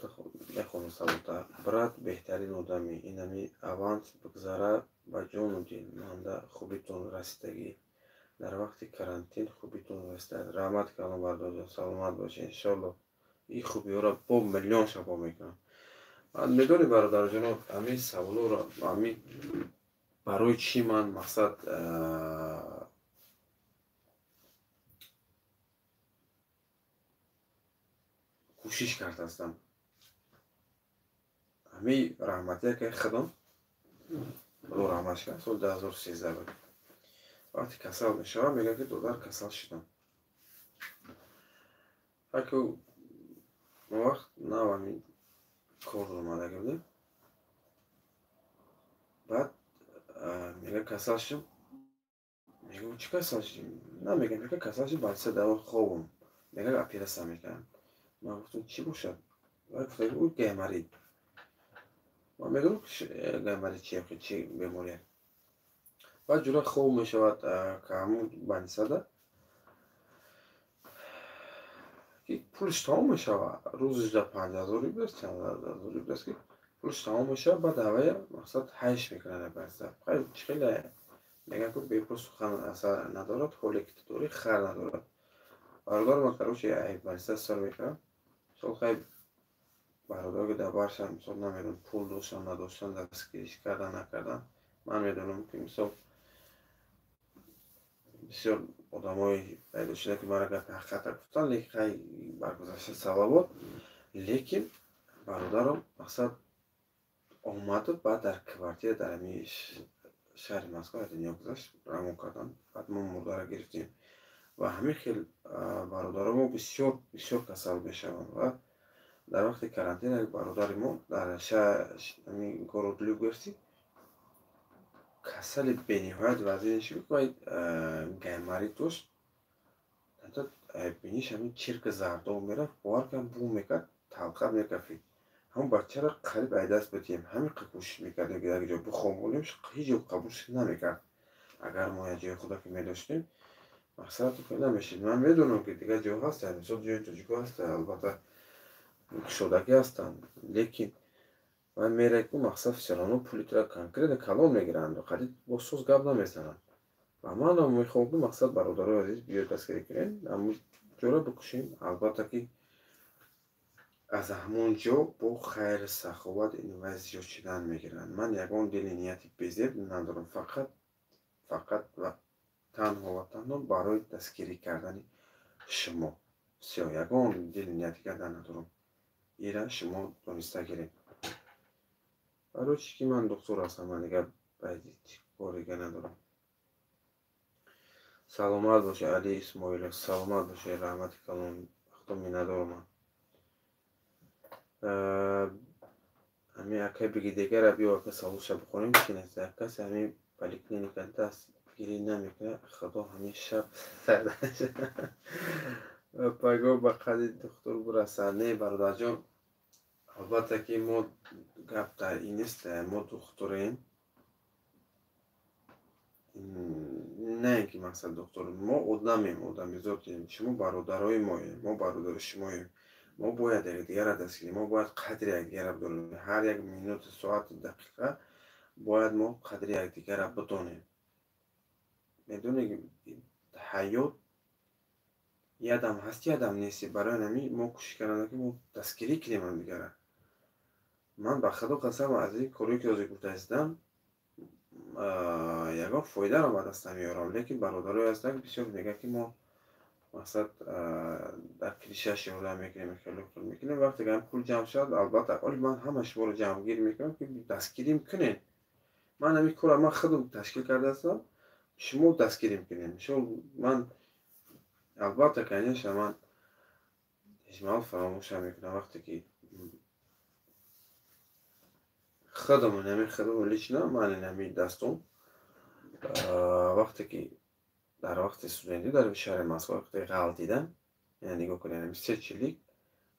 мехонам саволта. Брат, беҳтарин одамӣ, инами аванс бигзара, ба ҷону дил манда хубитон расидагӣ. Дар вақти карантин хубитон расидааст. Раҳмат калон, бародарҷон, саломат бошед. Иншоалло ин хубиҳоро бо миллион шабо мекунам. Медонӣ, бародарҷоно, ҳамин саволоро, ҳамин барои чӣ ман мақсад кӯшиш кардаастам, ҳамин раҳматия ки худом, Худо раҳматш кард, соли 2013 буд, вақте касал мешавам, мегӯям, ки додар, касал шудам. Аку он вақт нав ҳамин кор омадаги будем. Баъд мега, касал шудам. Мегӯм, чӣ касал шудӣ? На, мега, мега, касал шудам, больница даво хобам. Мега, операция мекардам. Ман гуфтам, чӣ бошад? Гуфта, ӯ гайморит. Ман медонам, гайморит чи, чӣ бемория. Баъд ҷура хоб мешавад ҳамун больницада, ки пулш тамом мешавад. Рӯзиш да 5000 рубл аст, чанд ҳазор рубл аст, ки пулш тамом мешавад. Баъд ҳавая, мақсад, ҳайш мекунад больница. Чӣ хеле мегӯянд, ки бепул сухан асар надорад, ҳоле ки ту дорӣ, хар надорад. Бародар ман, короче, ай больница сар мекунам. Мисол, хай, бародаро ки дар баршам, мисол, намедонам, пул доштан, надоштан, дастгириш кардан, накардан. Ман медонам, ки, мисол, бисёр одамое пайдо шуда, ки мара гапи ҳақиқата гуфтан, лекин хай, баргузашта салавот. Лекин бародарам, мақсад, омаду баъд дар квартира дар ҳамин шаҳри Москва аз дунё гузашт, равон кардан. Баъд мо мурдара гирифтем. Ва ҳамин хел бародаро мо бисёр бисёр касал мешаванд. Ва дар вақти карантин як бародари мо дар ҳамин город Люберцы касали бениҳоят вазин шуд. Вай гайморит дошт, биниш ҳамин чирки зардоб мерафт, бовар кунам, бӯ мекард, талқат мекафид. Ҳамон бачаро қариб ай даст бидиҳем. Ҳамин қадр кӯшиш мекардем, ки як ҷо бихобонем, ҳеҷ ҷо қабул намекард. Агар мо як ҷои худа ки медоштем, мақсад намешид. Ман медонам, ки дигар ҷо ҳастанд, мисол, ҷои тоҷико ҳастанд, албатта, кушодагӣ ҳастанд, лекин вай мерай ку, мақсад, всё равно пули тура конкретно калон мегиранд, қариб бо соз гап намезананд. Ва манам мехоҳам, ки, мақсад, бародарои азиз, биёед, дастгирӣ кунем, ҳамун ҷора бикушем. Албатта, ки аз ҳамон ҷо бо хайру саховат ин вай зиёд шудан мегиранд. Ман ягон дили нияти безеб надорам, фақат ва танҳо ва танҳо барои дастгирӣ кардани шумо. Всё, ягон дили нияти кардан надорам. Ира шумо дониста гиред. Барои чӣ ки ман духтур ҳастам, ман дигар кори дига надорам. Саломат бошед, Али Исмоилов, саломат бошед, раҳмати калон, вақто миннатдорам ман. Ҳамин акай биги дигара биё, ака, саволша бихонем, чи нест. Касе ҳамин поликлиника дастгирӣ намекунад, худо ҳамин шаб пагоҳ ба қадри духтур бирасад. Не, бародарҷон, албатта, ки мо гап дар ин нест, мо духтурем. На ин ки, мақсад, духтур, мо одамем, одамизодем. Шумо бародарои моем, мо бародари шумоем. Мо бояд якдигарро дастгирем, мо бояд қадри якдигарро бидонем. Ҳар як минуту, соату дақиқа бояд мо қадри якдигарро бидонем. Медонед, ҳаёт ядам ҳасти, ядам нести. Барои ҳамин мо кӯшиш кардем, ки мо дастгирӣ кунем ҳамдигарро. Ман, ба худо қасам, аз ин корое ки ҳозир гуфта истодам, ягон фоидаро ба даст намеорам, лекин бародарое ҳастанд, бисёр мегӯянд, ки мо, мақсад, дар крышаш ёрдам мекунем, хеле хел мекунем. Вақте ки пул ҷамъ шавад, албатта, оли ман ҳама шуморо ҷамъгир мекунам, ки дастгирим кунед. Ман ҳамин корро ман худам ташкил кардаастам, шумо дастгирим кунед. Мисол, ман, албатта, конечно, ман ҳеҷ маҳал фаромӯш намекунам, вақте ки худам, ҳамин худам, лично ман, ҳамин дастом, вақте ки дар вақти студентӣ дар шаҳри Москва вақте ғалтидам, яъне нигоҳ кунед, ҳамин се чилик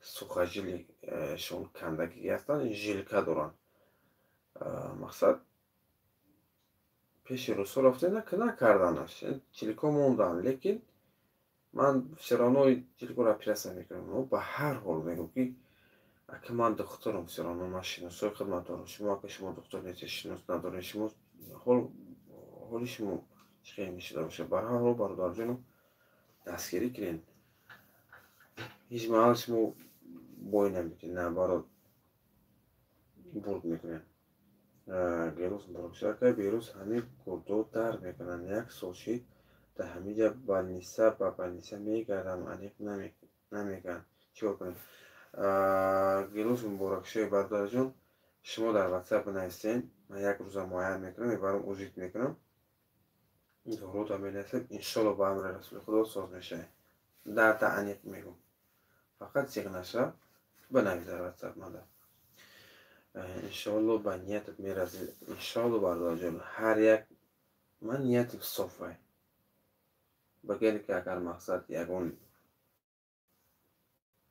сухожилиешон кандагӣ ҳастанд, жилка доранд. Мақсад, пеши рӯзҳо рафтем, накарданаш, чиликҳо монданд, лекин ман всё равно чиликҳоро операция мекунам. Ба ҳар ҳол мегӯм, ки ака, ман духтурам, всё равно ман шиносои хидмат дорам. Шумо, ака, шумо духтур нестед, шинос надоред, шумо ҳоли шумо чӣ хел мешуда бошад. Ба ҳар ҳол, бародарҷоном, дастгирӣ кунед. Ҳеҷ маҳал шумо бой наметавонед, наоборот, бурд мекунед. Гелос Муборакшо, берӯз ҳамин гурдо дард мекунанд, як сол шид, дар ҳамин ҷа больница ба больница мегардам, аниқ намегӯянд. Чӣ кор кунем? Гелос Муборакшои бародарҷон, шумо дар ватсап бинависед, ман як рӯза муайян мекунам, мебарам, УЗИ мекунам, дорута менависем, иншолло, ба амри Расули Худо соз мешавед. Дарда аниқ мегӯм. Фақат зиқ наша, бинавис дар WhatsApp мада. Иншоалло ба ниятат мерасӣ. Иншоалло бародарҷон, ҳар як ман ниятим софай. Багаре ки агар мақсад ягон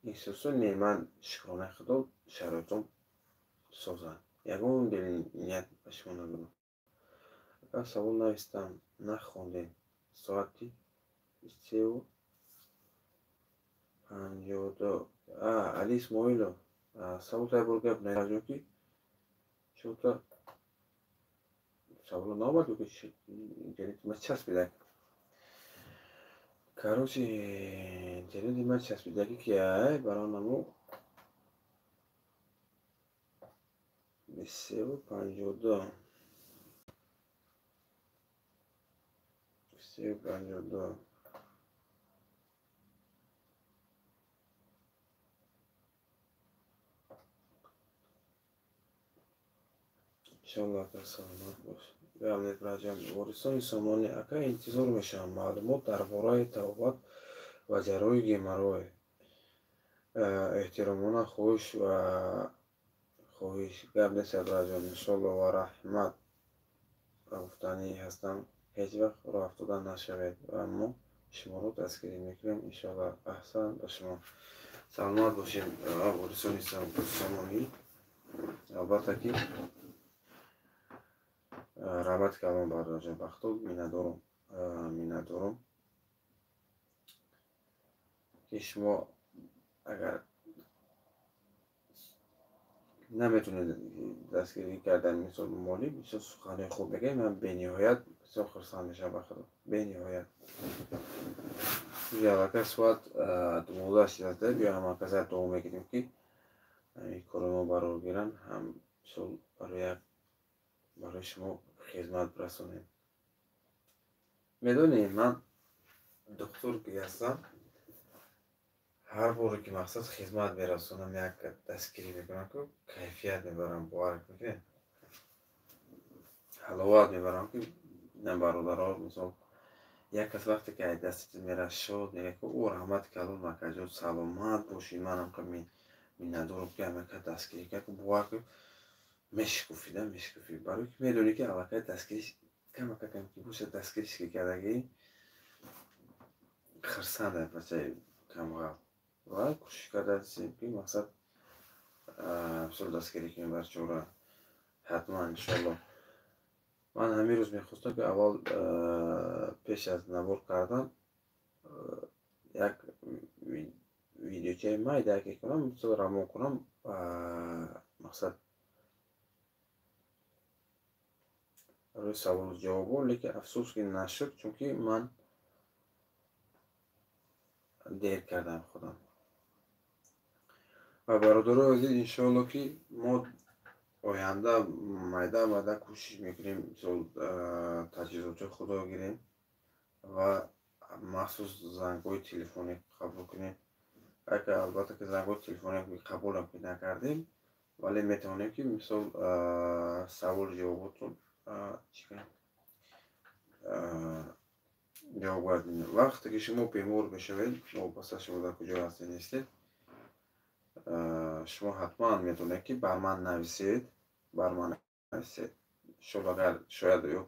эҳсосо не, ман шукронаи худо шароитом созанд. Ягон дили ният ба шумо надорам. Агар савол навистам, нахондем. Соати 3:52. Али Исмоилов, савол тай бор гап наҷо ки чота саволо наомад ё ки интернети ма часпидак. Короче, интернети ма часпидаки ки ай барои намо 3:52. 3:52. Иншоалло ака саломат бош. Беамнед браҷам. Ворисони Сомонӣ ака интизор мешавам маълумот дар бораи табобат ва ҷарроҳии геморрой. Эҳтиромона хоҳиш ва хоҳиш. Гап нест браҷон. Иншоалло ва раҳмат ба гуфтанӣ ҳастам. Ҳеҷ вақт роҳ афтода нашавед ва мо шуморо дастгирӣ мекунем. Иншоалло аҳсан ба шумо. Саломат бошед ворисони Сомонӣ. Албатта ки раҳмати калон бародарҷон Бахтов, миннатдорум, миннатдорум ки шумо агар наметавонед дастгирӣ кардан мисол молӣ, бисёр суханҳои хуб мегӯед, ман бениҳоят бисёр хурсанд мешавам ба худо, бениҳоят. Аллакай соат 12:16, биё ҳамакаса дуо мекунем ки кори мо барор гиранд, ҳам мисол барои шумо хизмат расонем. Медонӣ, ман духтур ки ҳастам, ҳар боре ки мақсад хизмат мерасонам, як дастгирӣ мекунам, ки кайфият мебарам, бовар мекунед, ҳаловат мебарам ки на бародаро, мисол як кас вақте ки ай дастит мерас шод мегӯяд ки о раҳмати калон акаҷон, саломат бошӣ, манам ки миннатдорам ки ҳамака дастгирӣ кард, бовар кун мешикуфида, мешикуфӣ. Барои ки медонӣ ки аллакай дастгириш камакакам ки бошад, дастгириш ки кардагӣ хурсанд бачаи камғал ва кӯшиш кардастем ки мақсад мисол дастгирӣ кунем барчора. Ҳатман иншоалло. Ман ҳамин рӯз мехостам ки аввал пеш аз навор кардан як видеочаи майда ки кунам, мисол равон кунам, мақсад рӯи саволу ҷавобҳо, лекин афсӯс ки нашуд, чунки ман дер кардам худам. Ва бародарои азиз, иншоалло ки мо оянда майда майда кӯшиш мекунем, мисол таҷҳизоти худо гирем ва махсус зангҳои телефонӣ қабул кунем. Албатта ки зангҳои телефонӣ қабулам ки накардем, вале метавонем ки мисол саволу ҷавоботон чӣ кунем, ҷавоб гардонем. Вақте ки шумо бемор мешавед, новобаста шумо дар куҷо ҳастед нестед, шумо ҳатман метавонед ки бар ман нависед, бар ман нависед. Шояд агар шояд ё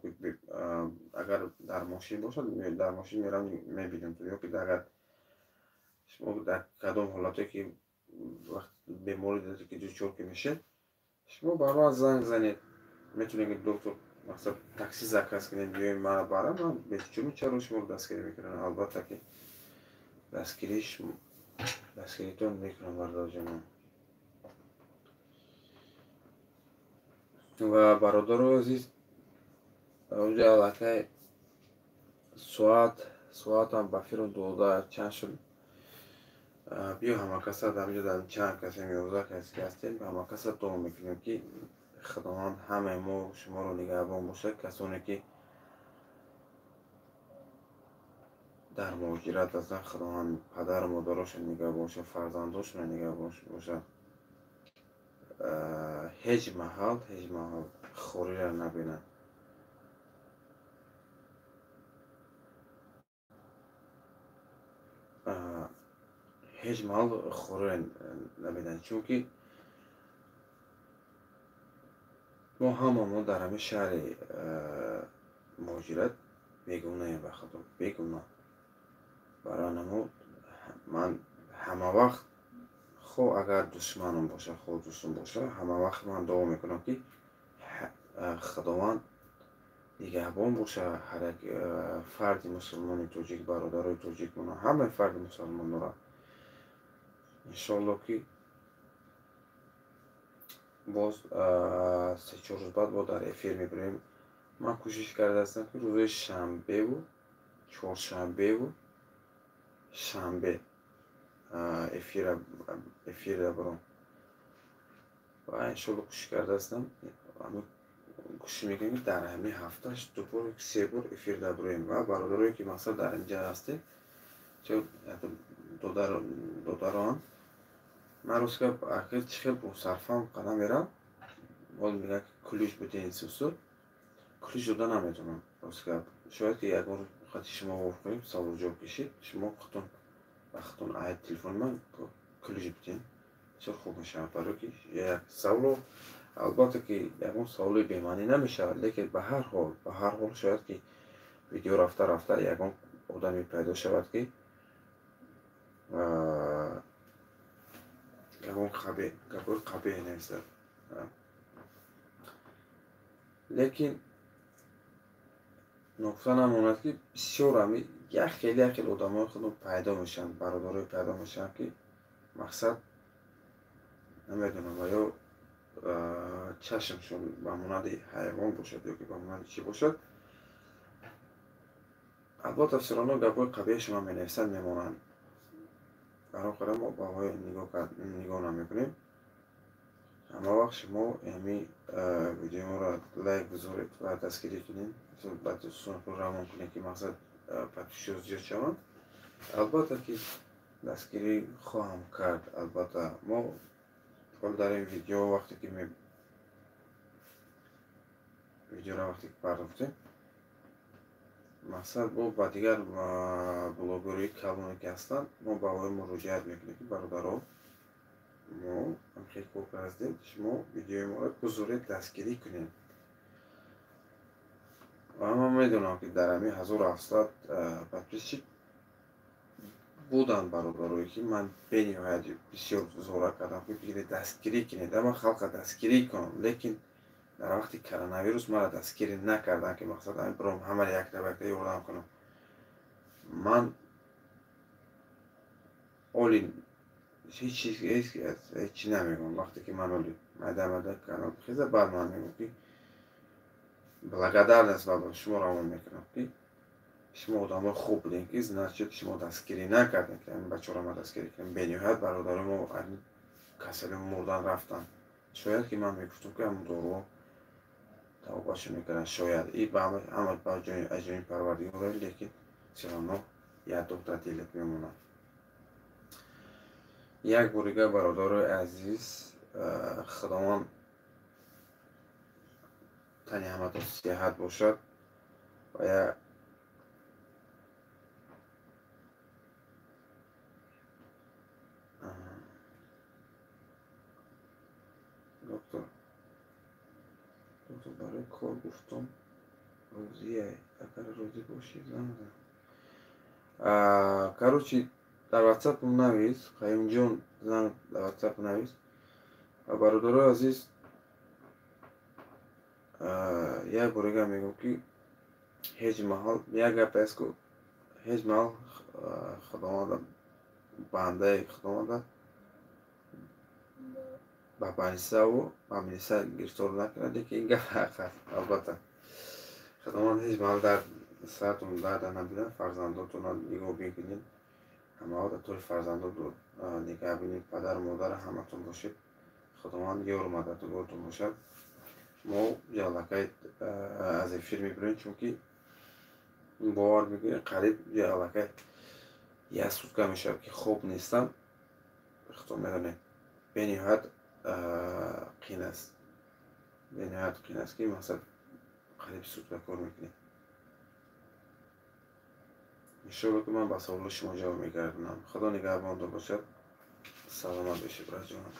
агар дар мошин бошад, дар мошин мерам мебинам, ё ки агар шумо дар кадом ҳолате ки вақт беморӣ ки дучор ки мешед, шумо бар ман занг занед. Метавонед ки доктор мақсад такси заказ кунед, биёем мана барам, ман бечуну чаро шуморо дастгирӣ мекунам. Албатта ки дастгиритон мекунам бародарҷонам. Ва бародарои азиз, онҷо аллакай соатам ба фирм 12 чанд шуд. Биё ҳамакаса дар инҷо дар чанд касем, 11 кас ки ҳастем, ҳамакаса дуо мекунем ки Худованд ҳамаи мо шуморо нигаҳбон бошад. Касоне ки дар муҳоҷират ҳастанд, Худованд падару модарошон нигаҳбон бошад, фарзандошонро нигаҳбон бошад. Ҳеҷ маҳал, ҳеҷ маҳал хориро набинанд. Ҳеҷ маҳал хорӣ намедиҳанд, чунки мо ҳамамо дар ҳамин шаҳри муҳоҷират бегунаем, ба худо бегуна. Барои намо ман ҳама вақт, хо агар душманам боша, хо дӯстам боша, ҳама вақт ман дуо мекунам, ки Худованд нигаҳбон боша ҳар як фарди мусулмони тоҷик, бародарои тоҷикмона, ҳамаи фарди мусулмонора. Иншоалло, ки боз 3-4 рӯз баъд бо дар эфир мебирем. Ман кӯшиш кардаастам, ки рӯзои шанбеву чоршанбеву шанбе эфира биром ва иншоалло кӯшиш кардаастам, кӯшиш мекунем, ки дар ҳамин ҳафташ 2 бор, 3 бор эфир дабироем. Ва бародарое, ки мақсад дар инҷа ҳастем, додарон, ман рӯз гап акр чӣ хел бо сарфам қадам мерам, боз мегӯяд, ки ключ бидиҳед, сусу ключ дода наметавонам. Рост гап, шояд ки ягон рӯз хати шумо воф кунем, саволу ҷавоб кишид, шумо худтон ба худтон ай телефони ман ключ бидиҳед, бисёр хуб мешавад. Барое ки як саволо, албатта ки ягон саволи бемаънӣ намешавад, лекин ба ҳар ҳол шояд ки видео рафта рафта ягон одаме пайдо шавад, ки ягон гапҳои қабеҳ нависад. Лекин ногуфта намонад, ки бисёр ҳами як хел як хел одамои худо пайдо мешаванд, бародарое пайдо мешаванд, ки мақсад намедонам ва ё чашмшон ба монанди ҳайвон бошад ё ки ба монанди чӣ бошад. Албатта, всё равно гапҳои қабеҳ шумо менависанд, мемонанд. Барои қадр мо ба ҳои нигоҳ намекунем. Ҳама вақт шумо ҳами видеои моро лайк гузоред ва дастгирӣ кунед, ба дӯстон худ равон кунед, ки мақсад подписчиҳо зиёд шаванд. Албатта ки дастгирӣ хоҳам кард. Албатта, мо ҳол дар ин видео, вақте ки видеоро вақте ки пардохтем, мақсад бо ба дигар блогерҳои калоне ки ҳастанд, мо ба оҳои муроҷиат мекунем, ки бародаро, мо ҳамхел кор кардем, шумо видеои моро гузоред, дастгирӣ кунед. Ва ман медонам, ки дар ҳамин 1700 подписчик буданд бародарое, ки ман бениҳоят бисёр зора кардам, ки бигиред, дастгирӣ кунед, ама халқа дастгирӣ кунам. Лекин дар вақти коронавирус маро дастгирӣ накарданд, ки мақсад ҳамин биром ҳамаро якта ба якта ёрдам кунам. Ман оли ҳеҷ чӣ намегӯям. Вақте ки ман оли майда майда канал бихеза, баъд ман мегӯям, ки благодарность ба шумо равон мекунам, ки шумо одамои хуб будем, ки значит шумо дастгирӣ накардем, ки ҳамин бачаҳоро ман дастгирӣ кунем. Бениҳоят бародарои мо касали мурдан рафтанд. Шояд ки ман мегуфтам, ки ҳамн доруҳо тавбашо мекарданд, шояд и ҳама аз ҷониби Парвардигор, лекин всё равно як доктор дилат мемонад. Як бор дигар, бародарои азиз, Худованд тани ҳаматон сиҳат бошад ва як доктор барои кор гуфтам, розия, агар розӣ бошӣ, занг зан. Короче, дар ватсап навис, Қаюмҷон, занг дар ватсап навис. Бародарои азиз, як бор дигар мегӯям, ки ҳеҷ маҳал як гапе аст, ку ҳеҷ маҳал Худованда бандаи Худованда ба больницаву ба милиса гирифтор накунад, лекин ин гап ҳақ аст. Албатта, Худованд ҳеҷ маҳал дар саратон дарда набинад, фарзандотонро нигоҳ бикунед, ҳамао дар тӯли фарзандот нигаҳ бинед, падару модару ҳаматон бошед. Худованд ёру мададгортон бошад. Мо ҷалакай аз эфир мебирем, чунки бовар мекунед, қариб ҷалакай як сутка мешавад, ки хоб нестам. Худо медонед, бениҳоят қин аст, бениҳоят қин аст, ки мақсад қариб сутка кор мекунем. Иншоалло, ки ман ба саволои шумо ҷавоб мегардонам. Худо нигаҳбонтон бошад, саломат бошед, братҷонам.